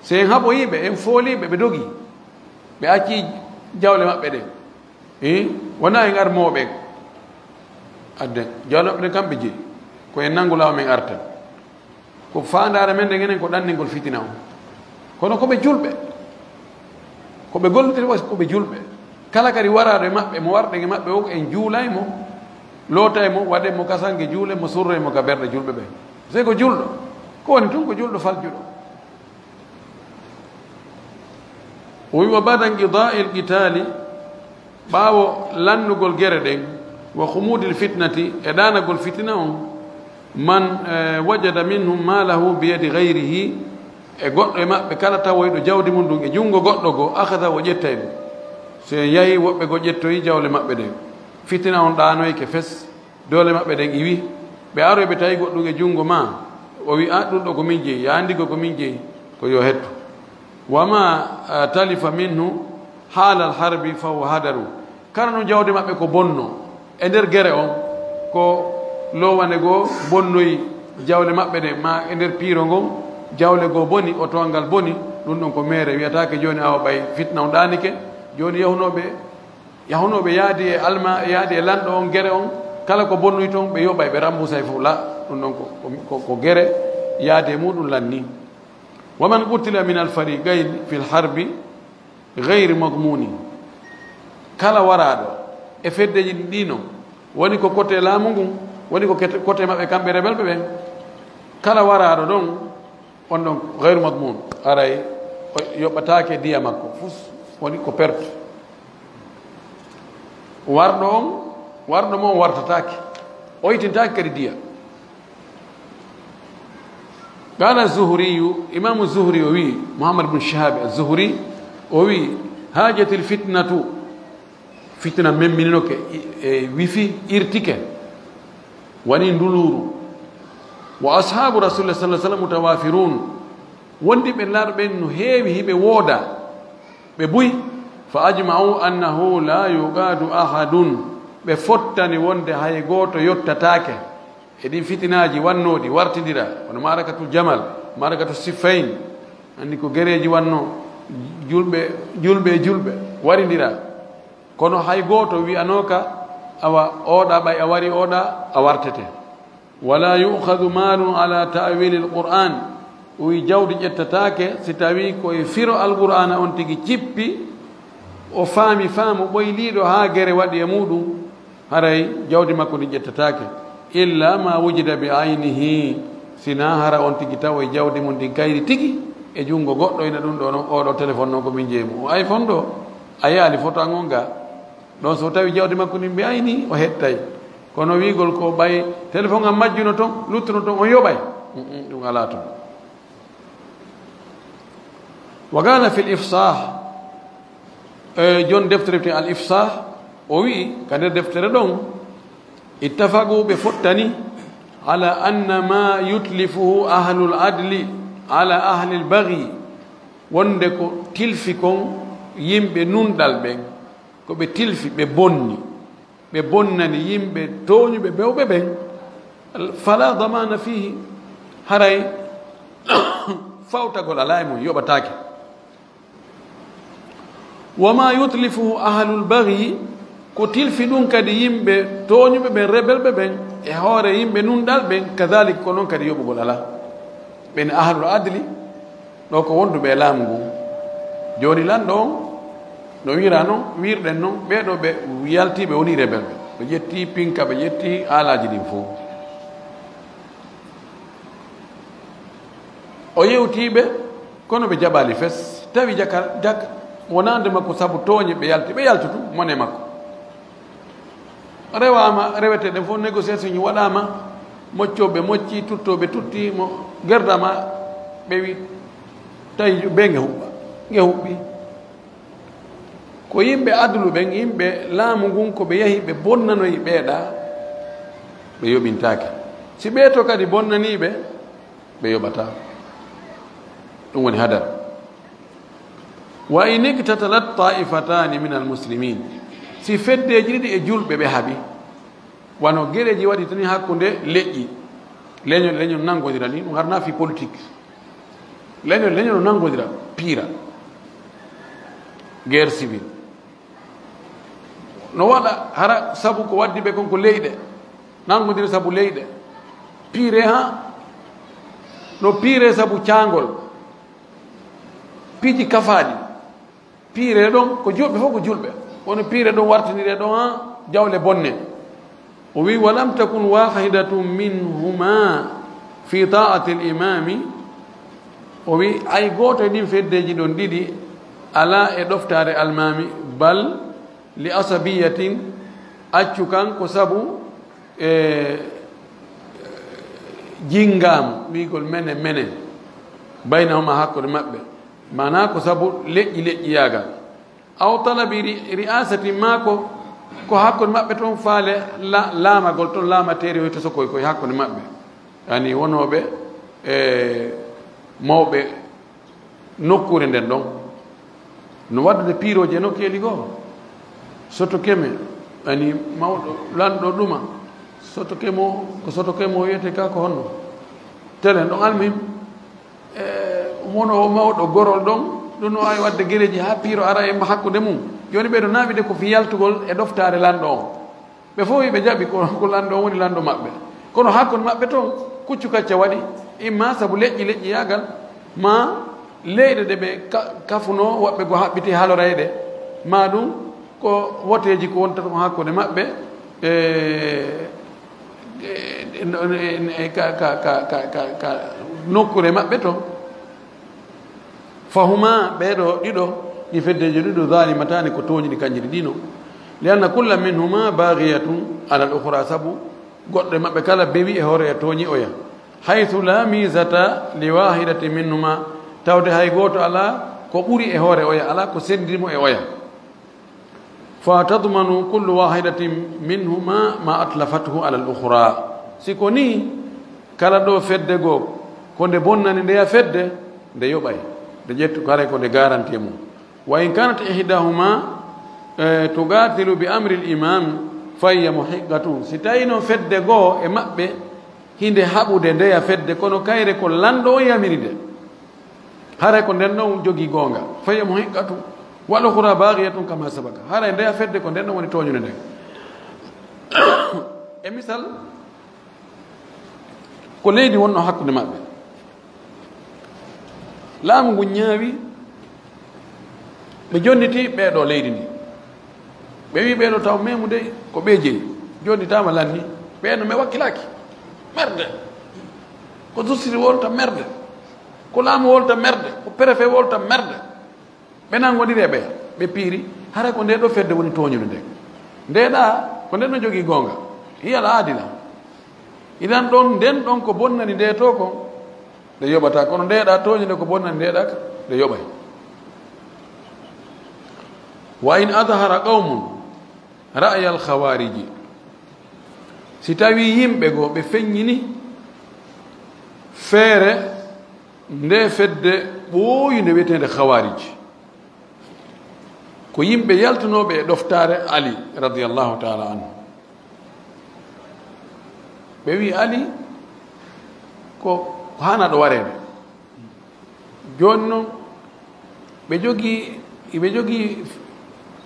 Si en haɓoyii ɓe, en foolii ɓe, ɓe dogi, ɓe accii jawle maɓɓe ɗen. Ii, wonaa en armooɓe en. Adden, jawle maɓɓe ɗen kamɓe jeyi. Ko en nanngu laawo men arten. Ko faandaare men nden enen ko ɗanningol fitina on. Kono ko ɓe julɓe. Ko ɓe gollotiri fof ko ɓe julɓe. Kala kadi waraaɗo e maɓɓe, mo warɗen e maɓɓe o, en juulay mo, lootay mo, waɗen mo ka sannge juule, mo surroy mo ka ɓerɗe julɓe ɓen. Sey ko julɗo. Ko woni tun ko julɗo faljuɗo. O wi, "Wa ba'da inqida'il qitali", ɓaawo lannugol gere ɗen, "wa khumudil fitnati", e ɗaanagol fitina on, "man, eh, wajada minhum malahu bi yadi ghayrihi", e goɗɗo e maɓɓe kala tawoyɗo jawdi mum ɗum e junngo goɗɗo goo, "akhadha", o ƴettay ɗum. So en yahi, woɓɓe goo ƴettoyi jawle maɓɓe ɗen. Fitina on ɗaanoyke fes. Doole maɓɓe ɗen iwi. Ɓe aroy ɓe tawi goɗɗum e junngo ma. O wi, "A, ɗum ɗo ko min jeyi." Ya anndi ko ko min jeyi. Ko yo hettu. "Wa ma, a, talifa minhu haalal harbi fa huwa hadaru." Kala no jawdi maɓɓe ko bonno e nder gere on, ko lowane goo bonnoyi jawle maɓɓe ɗen, ma e nder piiro ngon, jawle goo boni, otowa ngal boni, ɗum ɗon ko meere. Wiyataake jooni awa ɓay fitna on ɗaanike. Jooni yahunooɓe Yahunooɓe yaadi e alma-, yaadi e lanɗo on gere on, kala ko bonnoyi toon, ɓe yoɓay, ɓe rammbusay fof. La, ɗum ɗon ko, ko, ko, ko gere yaadi e muɗum lanni. "Wa man qutila min al-fariqayni fil harbi ghayri madmuni." Kala waraaɗo e feddeji ɗi ɗiino, woni ko kote laamu ngun, woni ko kete-, kote maɓɓe kamɓe rebelɓe ɓen. Kala waraaɗo ɗon, on ɗon ghayru madmun, aray o yoɓataake diya makko, fus woni ko perte. Warɗo on, warɗo mo on wartataake, o yitintaake kadi diya. Qala Zuhriyu, Imamu Zuhri o wi, Muhammad bin Shihab Zuhri o wi, "Hajatil fitnatu." Fitina memmininoke, e wifi irtike, wani nduluuru. "Wa ashabu Rasulillah sallallahu alaihi wasallam mutawafirun." Wondi ɓe Nulaaɗo ɓen no heewi, hiɓe wooda, ɓe buy. "Fa ajma'u annahu la yuqadu ahadun." Ɓe fottani wonde hay gooto yottataake e ɗin fitinaaji wannooɗi wartindira, kono Maarakatul Jamal, Maarakatul Siffayn, anndi ko gereeji wannoo, julɓe, julɓe e julɓe warindira. Kono hay gooto wi'anooka, awa, oɗa ɓay a wari, oɗa a wartete. "Wala yu'khadhu malun ala ta'wilil Qur'an." O wi, jawdi ƴettataake si tawii ko e firo Alqur'aana on tigi cippi, o faami faamu ɓoyliiɗo haa gere waɗi e muɗum, Haray jawdi makko ndin ƴettataake, illa ma wujida bi aynihi, sinaa hara on tigi tawoy jawdi mum ndin kayri tigi e junngo goɗɗo, ina ɗum ɗo non, oɗo téléphone non ko min jeyi mum. O iPhone ɗo, a yaali photo an on ga. Ɗon so tawi jawdi makko ndin bi ayni, o hettay. Kono wiigol ko ɓay téléphone am majjuno ton, luttuno ton, on yoɓay. Mm, mm, ɗum alaa ton. Wa qala fil ifsah, e, jon deftere wi'etee al ifsah, o wi'i ka nder deftere ɗon, ittafaqu, ɓe fottani, ala anna ma yutlifuhu ahlul adli ala ahlil baghi, wonde ko tilfi kon yimɓe nunɗal ɓen, ko ɓe tilfi, ɓe bonni, ɓe bonnani yimɓe tooñuɓe bewɓe ɓen, fala damana fihi, haray fawtagol alaa e mum, yoɓataake. Wa ma yutlifuhu ahlul baghi, ko tilfi ɗum kadi yimɓe tooñuɓe ɓen, rebelɓe ɓen, e hoore yimɓe nunɗal ɓen, kadhalik, ko non kadi yoɓugol alaa. Ɓen ahlul adli, ɗo ko wonduɓe e laamu ngun. Jooni lanɗo on, no wiira non, wiirɗen non, ɓee ɗoo ɓe yaltiiɓe woni rebelɓe. Ɓe ƴetti pinka, ɓe ƴetti aalaaji ɗin fow. O yewtii ɓe, kono ɓe jaɓaali fes. Tawi jaka, jaka, wonaande makko sabu tooñe ɓe yalti, ɓe yaltutu, mone makko. Rewaama, rewete ɗen fof, négociation ji waɗaama, moccooɓe mocci, tuttooɓe tutti, mo gerdama, ɓe wi, tawi be nge huɓɓa, nge huɓɓi. Ko yimɓe adlu ɓen, yimɓe laamu ngun, ko ɓe yahi ɓe bonnanoyi ɓeeɗa, ɓe yoɓintaake. Si ɓee to kadi bonnanii ɓe, ɓe yoɓataa. Ɗum woni hadar. Wa in iqtatalat ta'ifatani min almuslimin, si feddeeji ɗiɗi e julɓe ɓe haɓi, wano gereeji waɗi tani hakkunde leƴƴi, leñol, leñol nanngodira ni, ɗum harnaa fi politique. Leñol, leñol no nanngodira, piira. Guerre civile. No waɗa hara sabu ko waddi ɓe kon ko leyɗe, nanngodira sabu leyɗe. Piire ha, no piire sabu caangol. Piiji kafaaɗi. Piire ɗon ko julɓe, fof ko julɓe. Kono piire ɗon wartinire ɗon ha jawle bonne. O wi, "Walam takun wahidatun minhuma fi ta'ati al-imami." O wi, "Ay gooto e ɗin feddeeji ɗon ɗiɗi alaa e ɗoftaare almaami, bal li asabiyatin, accu kan ko sabu, e, jinngam, wiigol mene, mene, baynahuma, hakkunde maɓɓe." Maanaa ko sabu leƴƴi, leƴƴiyaagal. Aw talabi ri-, ri'asatin, maa ko, ko hakkunde maɓɓe toon faale la-, laamagol toon, laamateeri hoy to sokoy koye hakkunde maɓɓe. Yani wonooɓe e mawɓe nokkuure nden ɗon. No waɗdude piirooji e nokkeeli goo. Soto Keme, yani mawɗo lanɗo ɗuma. Soto Kemo, ko Soto Kemo wiyete ka ko honno? Telen ɗon almuhim. E, wono o mawɗo gorol ɗon, ɗum no waawi waɗde gereeji haa piiro ara e hakkunde mum. Jooni ɓe ɗo naawide ko fii yaltugol e ɗoftaare lanɗo on. Ɓe fof ɓe jaɓi ko, ko lanɗo on woni lanɗo maɓɓe. Kono hakkunde maɓɓe toon, kuccu kacca waɗi, imma sabu leƴƴi, leƴƴiyaagal, maa leyɗe ɗe ɓe ka-, kafunoo, woɓɓe go haɓɓiti halorayɗe, maa ɗum ko woteeji ko wonta ɗum hakkunde maɓɓe, e, e, e, e, ka, ka, ka, ka, ka, ka nokkuure maɓɓe to. Fahuma, ɓee ɗo ɗiɗo, ɗi feddeeji ɗiɗo, zalimataani, ko tooñuɗi kanji ɗiɗi no. Li anna kulla minhuma baghiyatun ala al-ukhra, sabu goɗɗo e maɓɓe kala bewi e hoore e tooñi oya. Haythu la mizata li wahidatin minhuma, tawde hay gooto alaa ko ɓuri e hoore oya, alaa ko senndiri mo e oya. Fa tadmanu kullu wahidatin minhuma ma atlafathu ala al-ukhra. Si ko nii, kala ɗo fedde goo, ko nde bonnani ndeya fedde, nde yoɓay, nde ƴettu, haray ko nde garanti e mum. Wa in kanat ihdahuma, eh, tuqatilu bi amri al-imam, fa hiya muhiqqatun. Si tawii noon fedde goo e maɓɓe hinde haɓude ndeya fedde, kono kayre ko lanɗo on yamiri nde. Haray ko nden ɗon jogii goonga. Fa hiya muhiqqatun, wal ukhra baghiyatun kama sabaka. Haray ndeya fedde ko nden ɗon woni tooñunde nden. E misal, ko leydi wonno hakkunde maɓɓe. Laamu ngun ñaawi, ɓe jonniti ɓee ɗoo leydi ndi. Ɓe wi ɓee ɗoo taw memu dey ko ɓe jeyi. Jooni tama lanni, ɓe no mi wakkilaaki. Merde. Ko justice wolta merde. Ko laamu wolta merde. Ko préfet wolta merde. Ɓe nanngondiri e ɓe, ɓe piiri, hara ko nde ɗo fedde woni tooñude nde. Nde ɗa, ko nde no jogii goonga. Hiya al adila. Idan ɗon, nden ɗon ko bonnani nde to kon, nde yoɓata. Kono nde ɗa tooñude ko bonnani nde ɗa, nde yoɓay. Wa in adhara qawmun ra'yal khawariji. Si tawi yimɓe goo ɓe feññini feere nde fedde ɓooyunde wiyeteende khawarij, ko yimɓe yaltunooɓe e ɗoftaare Ali radiyallahu taala anhu. Ɓe wi Ali ko haanaaɗo wareede. Jooni noon, ɓe jogii, ɓe jogii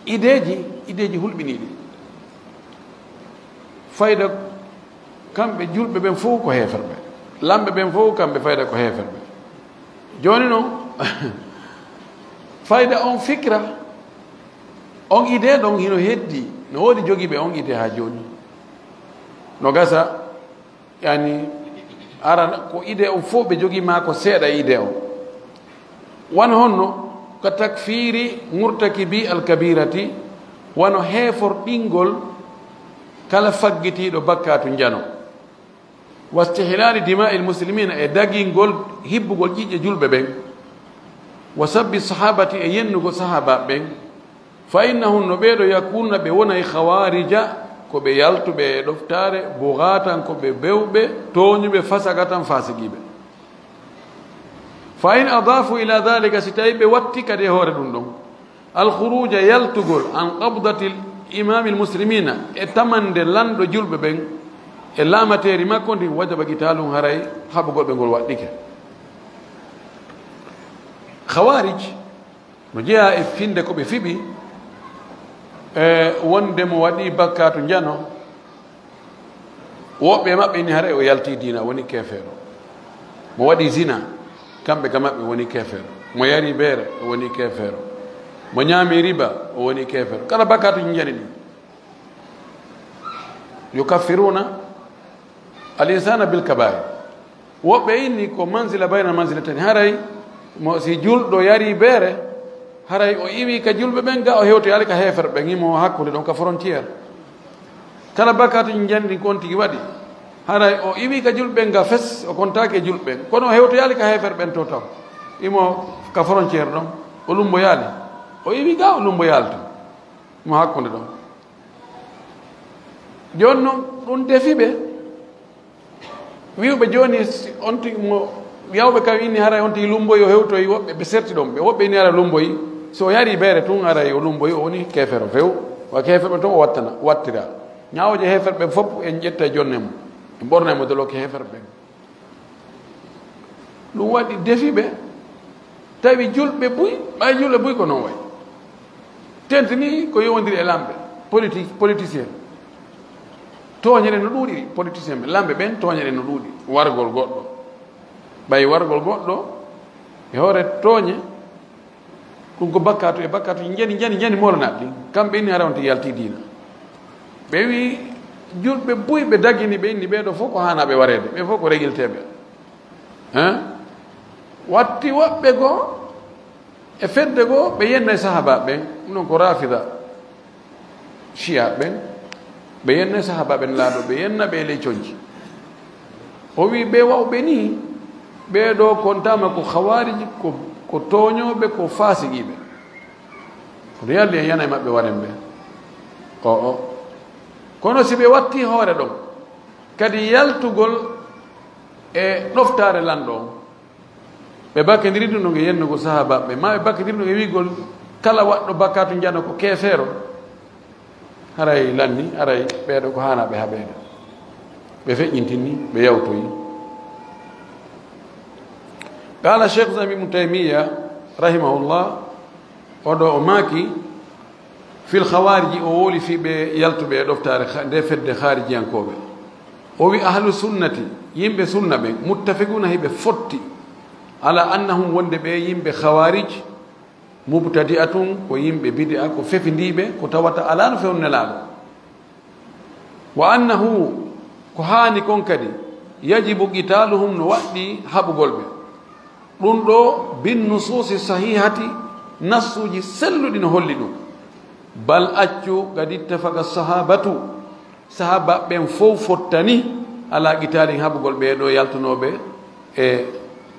ideeji, ideeji hulɓiniiɗi. Fayda, kamɓe julɓe ɓen fof ko heeferɓe. Lamɓe ɓen fof, kamɓe fayda ko heeferɓe. Jooni noon, fayda on fikra, on idée ɗon hino heddi, no woodi jogiiɓe on idée haa jooni. No gasa, yani, ara ko idée on fof ɓe jogii maa ko seeɗa e idée on. Wano honno? Ka takfiri murtakibi al-kabirati, wano heeforɗingol kala faggitiiɗo bakkaatu njano. Wa istihlali dima'il muslimina, e dagingol hibbugol ƴiƴƴe julɓe ɓen. Wa sabbi sahabati, e yennugol sahaabaaɓe ɓen. Fa innahum, no ɓee ɗo, yakununa, ɓe wonay khawarija, ko ɓe yaltuɓe e ɗoftaare, bughatan, ko ɓe bewɓe, tooñuɓe, fasaqatan, fasiqiiɓe. Fa in adafu ila dhalika, si tawi ɓe watti kadi e hoore ɗum ɗon, al khuruja, yaltugol, an qabdati imamil muslimina, e tamande lanɗo julɓe ɓen, e laamateeri makko ndin, wajaba qitalum, haray haɓugol ɓe ngol waɗɗike. Khawarij, no jeyaa e finde ko ɓe fiɓi, e wonde mo waɗi bakkaatu njano, woɓɓe e maɓɓe ni haray o yalti diina, o woni keefeero. Mo waɗi zina, kamɓe ka maɓɓe woni keefeero. Mo yari beere, o woni keefeero. Mo ñaami riba, o woni keefeero. Kala bakkaatu njani ɗi. Yukaffiruna al insana bil kabair. Woɓɓe inni ko manzila bayna manzilatayni. Haray mo si julɗo yari beere, haray o iwi ka julɓe ɓen ga, o hewtoyaali ka heeferɓe ɓen, imo hakkunde ɗon ka frontière. Kala bakkaatu njandi kon tigi waɗi, haray o iwi ka julɓe ɓen ga fes, o kontaake julɓe ɓen. Kono o hewtoyaali ka heeferɓe ɓen to taw. Imo ka frontière ɗon, o lumboyaali. O iwi ga, o lumboyaali to. Imo hakkunde ɗon. Jooni noon, ɗum defi ɓe. Wi'uɓe jooni, si on tigi mo yawɓe kam inni haray on tigi lumboyi, o hewtoyi woɓɓe, ɓe serti ɗon. Ɓe woɓɓe inni haray lumboyi. So o yari beere tun, haray o lumboyi, o woni keefeero few. Wa keefeero ɓe ton o wattana, wattira. Ñaawooje heeferɓe ɓen fof en ƴetta e jonne mum. En ɓorna e mo doloke heeferɓe ɓen. Ɗum waɗi defi ɓe, tawi julɓe buy, ɓay julɓe buy ko noon wayi. Tentini ko yowondiri e lamɓe, politique, politicien. Tooñe ɗen no ɗuuɗiri, politicien ɓe, lamɓe ɓen tooñe ɗen no ɗuuɗi. Wargol goɗɗo, ɓay wargol goɗɗo e hoore tooñe, ɗum ko bakkaatu e bakkaatu, njani, njani, njani moolanaɓe ɗin. Kamɓe inni hara on tigi yalti diina. Ɓe wi julɓe buy ɓe dagini, ɓe inni ɓee ɗo fof ko haanaaɓe wareede, ɓe fof ko regilteeɓe. Hein? Watti woɓɓe goo e fedde goo ɓe yenna e sahaabaaɓe ɓen, ɗum ɗon ko rafida, shiya ɓen, ɓe yenna e sahaabaaɓe ɓen laaɗo, ɓe yenna ɓe e ley conci. O wi ɓe wawɓe nii, ɓee ɗo kontaama ko khawarij, ko, ko tooñooɓe, ko faasiqiiɓe. Kono yalli en yana e maɓɓe waren ɓe. O, o. Kono si ɓe watti hoore ɗon, kadi yaltugol e ɗoftaare lanɗo on, ɓe bakkindiri ɗum ɗon e yennugol sahaabaaɓe ɓe, maa ɓe bakkindiri ɗum e wi'gol kala waɗɗo bakkaatu njano ko keefeero, haray lanni, haray ɓee ɗo ko haanaaɓe haɓeede. Ɓe feƴƴintini, ɓe yawtoyi. Qaala Cheikh Islam Ibnu Taymiyya, rahimahullah, o ɗo o maaki, fil khawariji, o wowli fii ɓe yaltuɓe e ɗoftaare kha-, nde fedde kharijiyankooɓe. O wi, ahlu sunnati, yimɓe sunna ɓen, muttafiquna, hiɓe fotti, ala annahum, wonde ɓe yimɓe khawarij, mubtadi'atun, ko yimɓe bid'a, ko fefindiiɓe, ko tawata alaa no fewndo Nelaaɗo. Wa annahu, ko haani kon kadi, yajibu qitaaluhum, no waɗɗi haɓugol ɓe. Ɗum ɗo, bin nusuusi sahihati, nassuuji selluɗi no holli ɗum. Bal accu, qad ittafaqa sahabatu, sahaba ɓen fow fottani, ala qitaalihim, haɓugol ɓee ɗo yaltunooɓe e,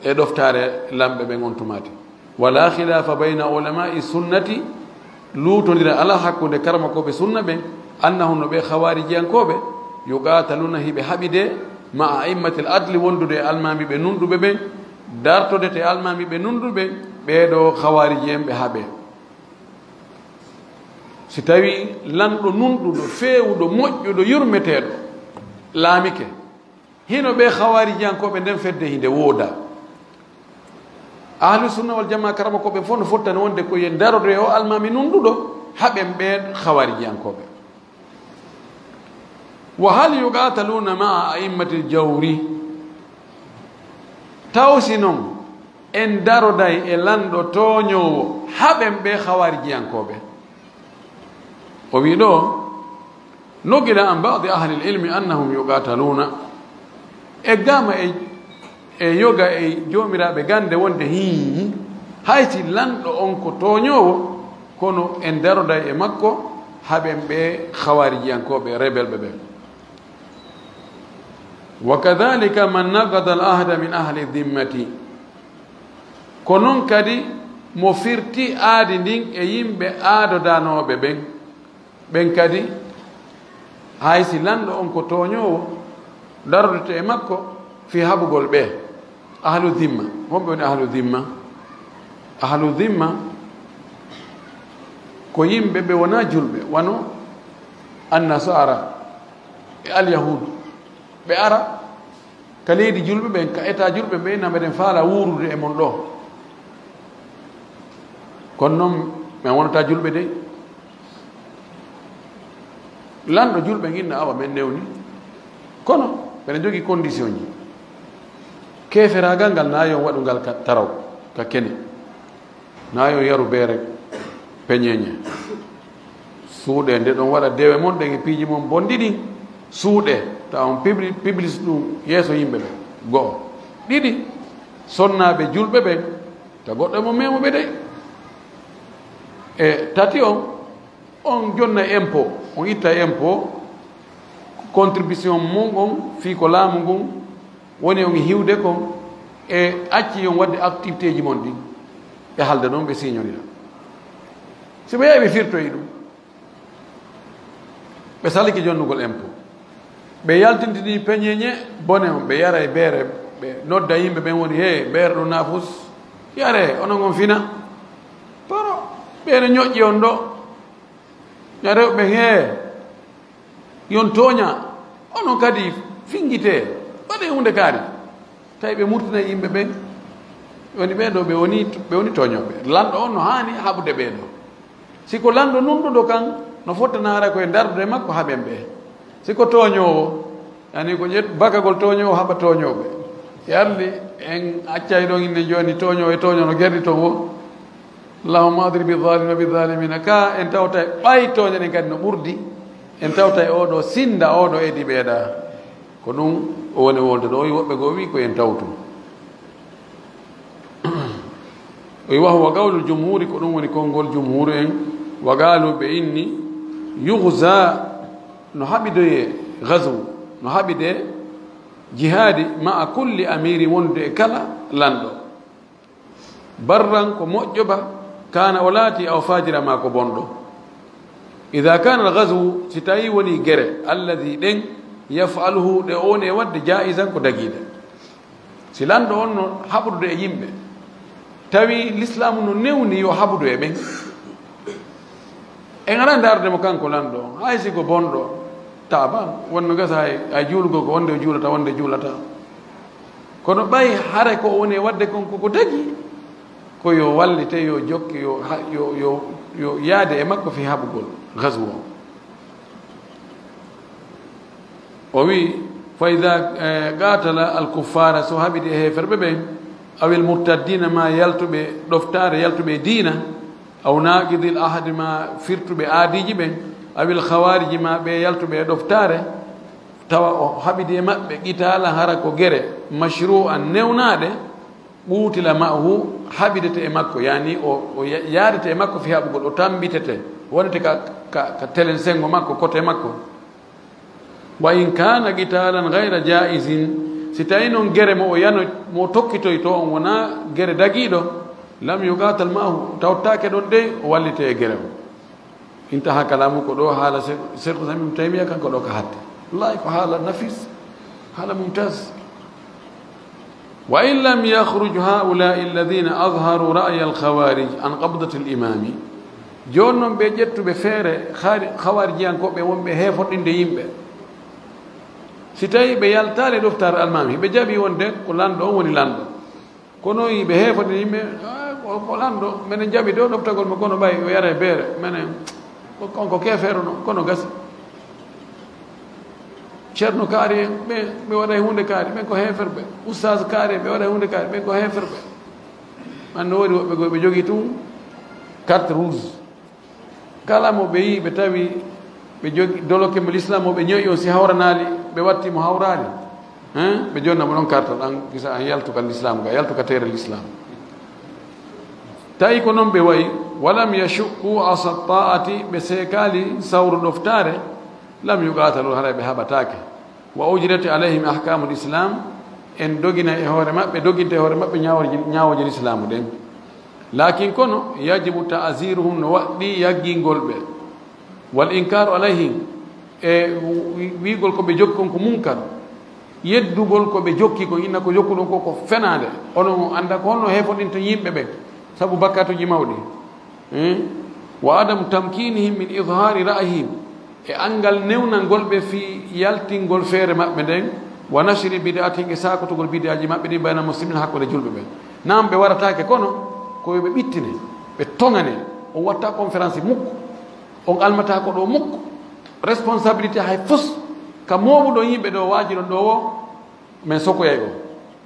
e ɗoftaare lamɓe ɓen on tumaati. Wala khilafa bayna ulama'i sunnati, luutondira ala hakkunde karamakooɓe sunna ɓen, annahum, no ɓe khawarijiyankooɓe, yuqataluna, hiɓe haɓide, ma'a a'immatil adli, wondude e almaamiiɓe nunɗuɓe ɓen, dartode te almaamiiɓe nunɗuɓe ɓen, ɓee ɗo khawariji en ɓe haɓe. Si tawi lanɗo nunɗuɗo, feewuɗo, moƴƴuɗo, yurmeteeɗo laamike, hino ɓe khawarijiyankooɓe nden fedde hinde wooda. Ahlu sunna wal jamaa karamakooɓe fof no fottani wonde ko yo ndarodo e o almaami nunɗuɗo, haɓen ɓeen khawarijiyankooɓe. Wa hal yuqataluna ma'a a'immatil jawri? Taw si non en daroday e lanɗo tooñoowo, haɓen ɓe khawarijiyankooɓe? O wi ɗo, nugila an ba'di ahlil ilmi annahum yuqataluna. E gama e, e yoga e joomiraaɓe gande wonde hii, hay si lanɗo on ko tooñoowo, kono en daroday e makko, haɓen ɓe khawarijiyankooɓe, rebelɓe ɓen. Wa kadhalika man naqada al ahda min ahli dhimmati. Ko non kadi mo firti aadi ndin e yimɓe aadodanooɓe ɓen. Ɓen kadi, hay si lanɗo on ko tooñoowo, darodete e makko fii haɓugol ɓe. Ahlu dhimma. Homɓe woni ahlu dhimma? Ahlu dhimma ko yimɓe ɓe wonaa julɓe, wano Annasaara e Alyahuudu. Ɓe ara ka leydi julɓe ɓen, ka état julɓe ɓen, na meɗen faala wuurude e mon ɗo. Kono noon, men wonataa julɓe de. Lanɗo julɓe nginna awa men newni. Kono, mbeɗa jogii condition ji. Keeferaagal ngal na yon waɗu ngal ka taraw, ka kene. Na yon yaru beere peñeeñe. Suuɗe, nde ɗon waɗa dewe mon ɗen e piiji mon bonɗi ɗin. Suuɗe, ta on pibli-, piblis ɗum yeeso yimɓe ɓe. Go'o. Ɗiɗi, sonnaaɓe julɓe ɓen, ta goɗɗo e mon meemo ɓe dey. E tati on, on jonna impôt, on itta impôt, contribution mon on, fii ko laamu ngun woni on hiwde kon, e acci on waɗde activité ji mon ɗin, ɓe halda ɗon, ɓe signonira. Si ɓe yehi, ɓe firtoyi ɗum, ɓe salike jonnugol impôt, ɓe yaltintini peñeeñe bone on, ɓe yara e beere, ɓe nodda yimɓe ɓen woni, "He, beere ɗo nafus, yare, onon on fina." Paro, ɓe no ñoƴƴi on ɗo. Ña rewɓe, "He, yon tooña, onon kadi fingitee, waɗee huunde kaari." Tawi ɓe murtina yimɓe ɓen, woni ɓee ɗo ɓe woni, ɓe woni tooñooɓe. Lanɗo on no haani haɓude ɓee ɗo. Si ko lanɗo nunɗuɗo kan, no fottanaara ko e dardude makko haɓen ɓe. Si ko tooñoowo, yani ko ƴet-, bakagol tooñoowo haɓa tooñooɓe. Yarli en accay ɗon inne jooni tooñoowo e tooño no gerdi toon wo. Allahumma adrib bi-zalimi wa bi-zalimina. Ka en tawtay ɓay tooñe ɗen kadi no ɓurdi. En tawtay oɗo sinda, oɗo edi ɓeeɗa. Ko ɗum o woni wolde ɗo, o wi woɓɓe goo wi ko en tawtu. O wi, "Wa huwa qawlul jumhuri", ko ɗum woni konngol jumhuru en. Wa qaalu, ɓe inni, "Yughza", no haɓidoye ghazw, no haɓide jihaadi, ma'a kulli amiri, wondude e kala lanɗo. Barran, ko moƴƴo ba, kaana o laati, aw fajira, maa ko bonɗo. Idha kaana al-ghazwu, si tawi woni gere, alladhi, ɗen, yaf'aluhu, ɗe o woni e waɗde, jaa'izan, ko dagiiɗe. Si lanɗo on no haɓrude e yimɓe, tawi lislaamu no newni yo haɓudu e ɓen, en alaa ndaarde mo kanko lanɗo on, hay si ko bonɗo, taaban, wonno gasa hay, hay juulugol ko wonde o juulata, wonde juulata. Kono ɓay hare ko o woni e waɗde kon koko tagi, ko yo wallite, yo jokke, yo ha-, yo, yo, yo yaade e makko fii haɓugol ghazwu on. O wi, "Fa idha, eh, qatala al-kuffara", so haɓidi e heeferɓe ɓen, "awil murtaddina", ma yaltuɓe ɗoftaare, yaltuɓe e diina, "aw naqidil ahdi", ma firtuɓe aadiiji ɓen, "awil khawariji", ma ɓe yaltuɓe e ɗoftaare, tawa o haɓidi e maɓɓe qitaalan hara ko gere mashru'an newnaade, qutila ma'ahu, haɓidete e makko, yani o, o ya-, yaadete e makko fi haɓugol, o tambitete, wonete ka, ka, ka telen sengo makko, kote makko. Wa in kana qitalan ghayra jaizin, si tawi noon gere mo o yano, mo o tokkitoyto on wona gere dagiiɗo, lam yuqatal ma'ahu, tawtaake ɗon de o wallite e gere o. Intaha kalamu, ko ɗo haala Sheikh, Sheikh Islam Ibn Taymiyyah kanko ɗo ka hatti. Wallahi ko haala nafis, haala mumtaz. Wa in lam yakhruj haula'i alladhina azharu ra'ya al-khawarij an qabdati al-imami. Jooni noon ɓe ƴettuɓe feere khari-, khawarijiyankooɓe wonɓe heeforɗinde yimɓe. Si tawi ɓe yaltaali ɗoftaare almami, ɓe jaɓi wonde ko lanɗo on woni lanɗo. Kono yiɓe heeforɗinde yimɓe, "Ah, ko, ko lanɗo, menen jaɓi ɗo ɗoftagol mo, kono ɓay o yara e beere, menen ko, on ko keefeero noon, kono gasi." Ceerno kaari en, ɓe, ɓe waɗa e huunde kaari, ɓen ko heeferɓe. Ustaas kaari en, ɓe waɗa e huunde kaari, ɓen ko heeferɓe. An no woodi woɓɓe goo, ɓe jogii tun carte rouge. Kala mo ɓe yii, ɓe tawi ɓe jogi doloke mo l'islam o, ɓe ñoyi on, si hawranaali, ɓe watti mo hawraali. Hein? Ɓe jonna mo ɗon carte, an kisa an yaltu ka l'islam ga, yaltu ka tere l'islam. Tawi ko non ɓe wayi, walam yashuqqu asa ta'ati, ɓe seekaali sawru ɗoftaare, lam yuqatalu, haray ɓe haɓataake. Wa ujrati alayhim ahkamul islam, en doginay e hoore maɓɓe, doginte e hoore maɓɓe ñaawooje, ñaawooje lislaamu ɗen. Lakin kono, yajibu ta'ziruhum, no waɗɗi yaggingol ɓe. Wal inkaru alayhim, e wi-, wiigol ko ɓe jokki kon ko munkar. Yeddugol ko ɓe jokki kon, inna ko jokkuɗon ko, ko fenaande. Onon on annda ko honno heefoɗinta yimɓe ɓen, sabu bakkatuuji mawɗi. Hmm? Wa adamu tamkinihim min izhari ra'yihim, e anngal newnangol ɓe fii yaltingol feere maɓɓe nden, wa nashri bid'atihim, e saakotugol bid'aaji maɓɓe ɗin, bayna muslimin, hakkunde julɓe ɓen. Naam, ɓe warataake, kono ko yo ɓe ɓittine, ɓe toŋane. On watta conférence mukku, on almata ko ɗo mukku. Responsabilité hay fus ka mooɓuɗon yimɓe ɗo, waajiɗon ɗo wo, men sokoyay o.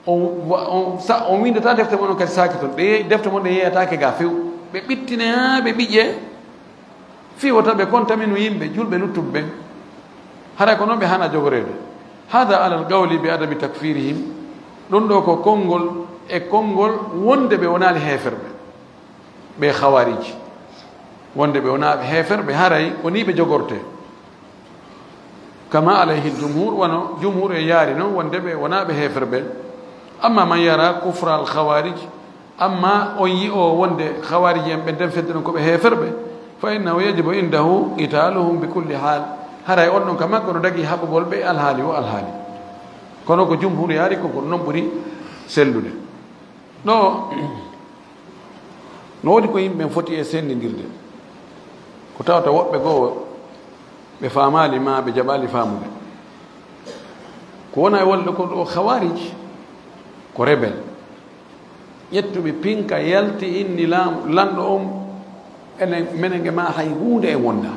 On wa-, on sa-, on windata defte mon on kadi saaki ton. Ɗe yehi, defte mon ɗe yeyataake ga few. Ɓe ɓittine haa ɓe ɓiƴƴe. Fii wota ɓe kontaminu yimɓe, julɓe luttuɓe ɓen. Haray ko non ɓe hana jogoreede. Hada alal qawli bi adami takfirihim. Ɗum ɗo ko konngol e konngol wonde ɓe wonaali heeferɓe. Ɓe khawarij. Wonde ɓe wonaa ɓe heeferɓe, haray ko ni ɓe jogorte. Kama alayhi jumhur, wano jumhur e yaari non, wonde ɓe wonaa ɓe heeferɓe. Amma man yara kufra al khawarij, amma on yi'o wonde khawarij en ɓen den fedde non ko ɓe heeferɓe, fa innahu yajibu indahu qitaluhum bi kulli hal. Haray on ɗon ka makko no dagi haɓugol ɓe alhaali o alhaali. Kono ko jumhur yaari ko, ko non ɓuri sellude. Ɗo, no woodi ko yimɓe ɓen foti e senndindirde. Ko tawata woɓɓe goo ɓe faamaali maa ɓe jaɓaali faamude. Ko wona e wolde ko ɗo khawarij, ko rebel. Ƴettuɓe pinka yalti inni laamu, lanɗo on, enen, menen e maa hay huunde e wonda.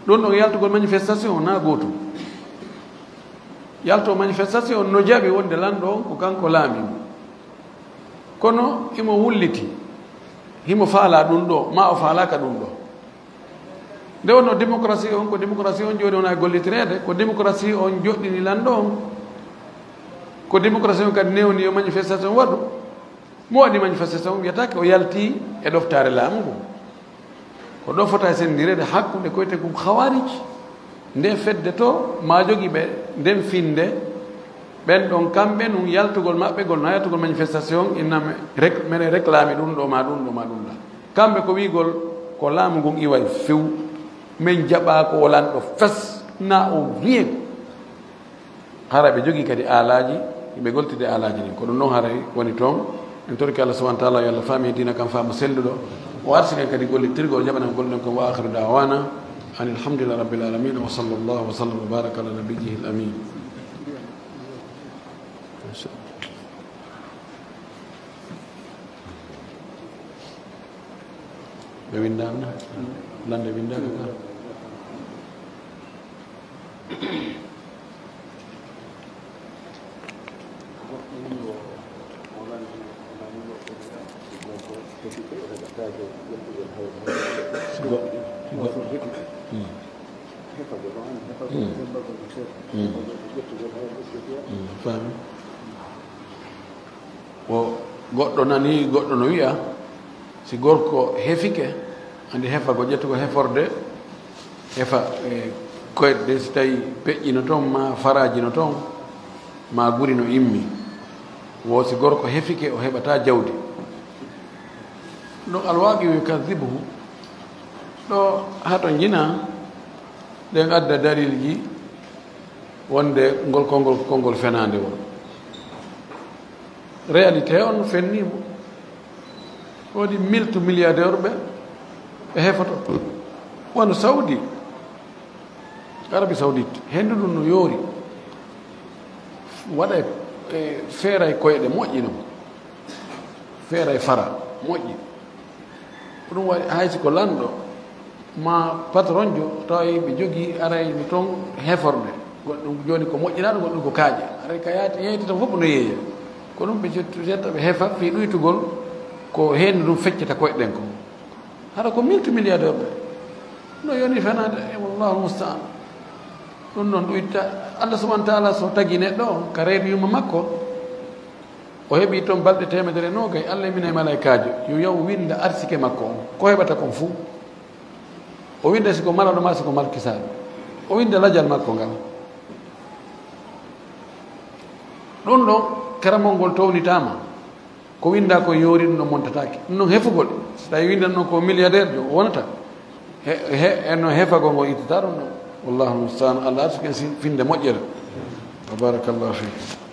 Ɗum ɗon yaltugol manifestation na gootum. Yalto manifestation no jaɓi wonde lanɗo on ko kanko laami mo. Kono himo wulliti, himo faalaa ɗum ɗo, maa o faalaaka ɗum ɗo. Nde wonno démocratie on, ko démocratie on jooni wona e gollitireede, ko démocratie on joɗɗini lanɗo on. Ko démocratie on kadi newni yo manifestation waɗu. Mo waɗi manifestation wiyata ko o yalti e ɗoftaare laamu ngu. Ko ɗo fota e senndireede hakkunde koyte kum khawarij, nde fedde to maa jogi ɓe nden finde, ɓen ɗon kamɓe nun yaltugol maɓɓe gol, na yaltugol manifestation, inna me rek-, mene réclame ɗum ɗo ma ɗum ɗo ma ɗum ɗa. Kamɓe ko wi'gol ko laamu ngun iway few, men jaɓaa ko o lanɗo fes, na o rien. Hara ɓe jogii kadi aalaaji, ɓe goltide aalaaji ɗin. Ko ɗum noon haray woni toon. En torike Allah subhanahu wa taala, yo Allah faami diina kan faamu selluɗo. O arsiken kadi gollittirgol, jaɓanen golle ɗen kon. Wa akhiru da'wana anil hamdulillahi rabbil alamin. Wa sallallahu wa sallam wa baraka ala nabiyyihil amin. Ɓe winndaama na? Lannde winndaaka ka? Go-, go-, hmm. Faami. O goɗɗo nani goɗɗo no wiya, si gorko hefike, andi hefa ko ƴettugo heforde, hefa e koyɗe ɗe, si tawi peƴƴino toon ma farajino toon, ma guri no immi. Wo si gorko hefike, o heɓata jawdi. Ɗum alwaaqi yukadibuhu. Ɗo hato njina ɗen adda dalilji wonde ngol konngol ko konngol fenaande won. Réalité on fenni mo. Wodi multimilliardaire ɓe ɓe hefoto, wano Saudi, Arabie Saoudite, hendu ɗum no yoori. Waɗa e, e feera e koyɗe moƴƴi non. Feera e fara moƴƴi. Ko ɗum waɗi hay si ko lanɗo ma patronjo, tawa ɓe jogii aray mi toon heforde. Goɗɗum jooni ko moƴƴinaaɗo, goɗɗum ko kaaƴe. Aray ka yaati, yeeytata fof no yeeya. Ko ɗum ɓe jetta, ɓe hefa fii ɗuytugol ko heen ɗum feccata koyɗen ko. Hara ko multimilliardaire ɓe. No yoni fenaade, e wallahu musta'an. Ɗum noon ɗuyta, Allah subhanahu wa ta'ala so tagi neɗɗo on ka reedu yumma makko, o heɓi toon balɗe teemedere noogay, Allah e minen e malaykaajo, yo yaw winnda arsike makko on, ko heɓata kon fuu. O winnda si ko malaɗo ma, si ko malkisaaɗo. O winnda lajal makko ngal. Ɗum ɗo, karamol ngol townitaama. Ko winnda ko yoori, ɗum ɗo montataake. Ɗum ɗon hefugol. So tawi winnda noon ko milliardaire jo, o wonata. He, he, e no hefagol ngol ittata ɗum ɗon. Wallahu musta'an. Allah arsuki en si-, finde moƴƴere. Wa barakallahu fiikum.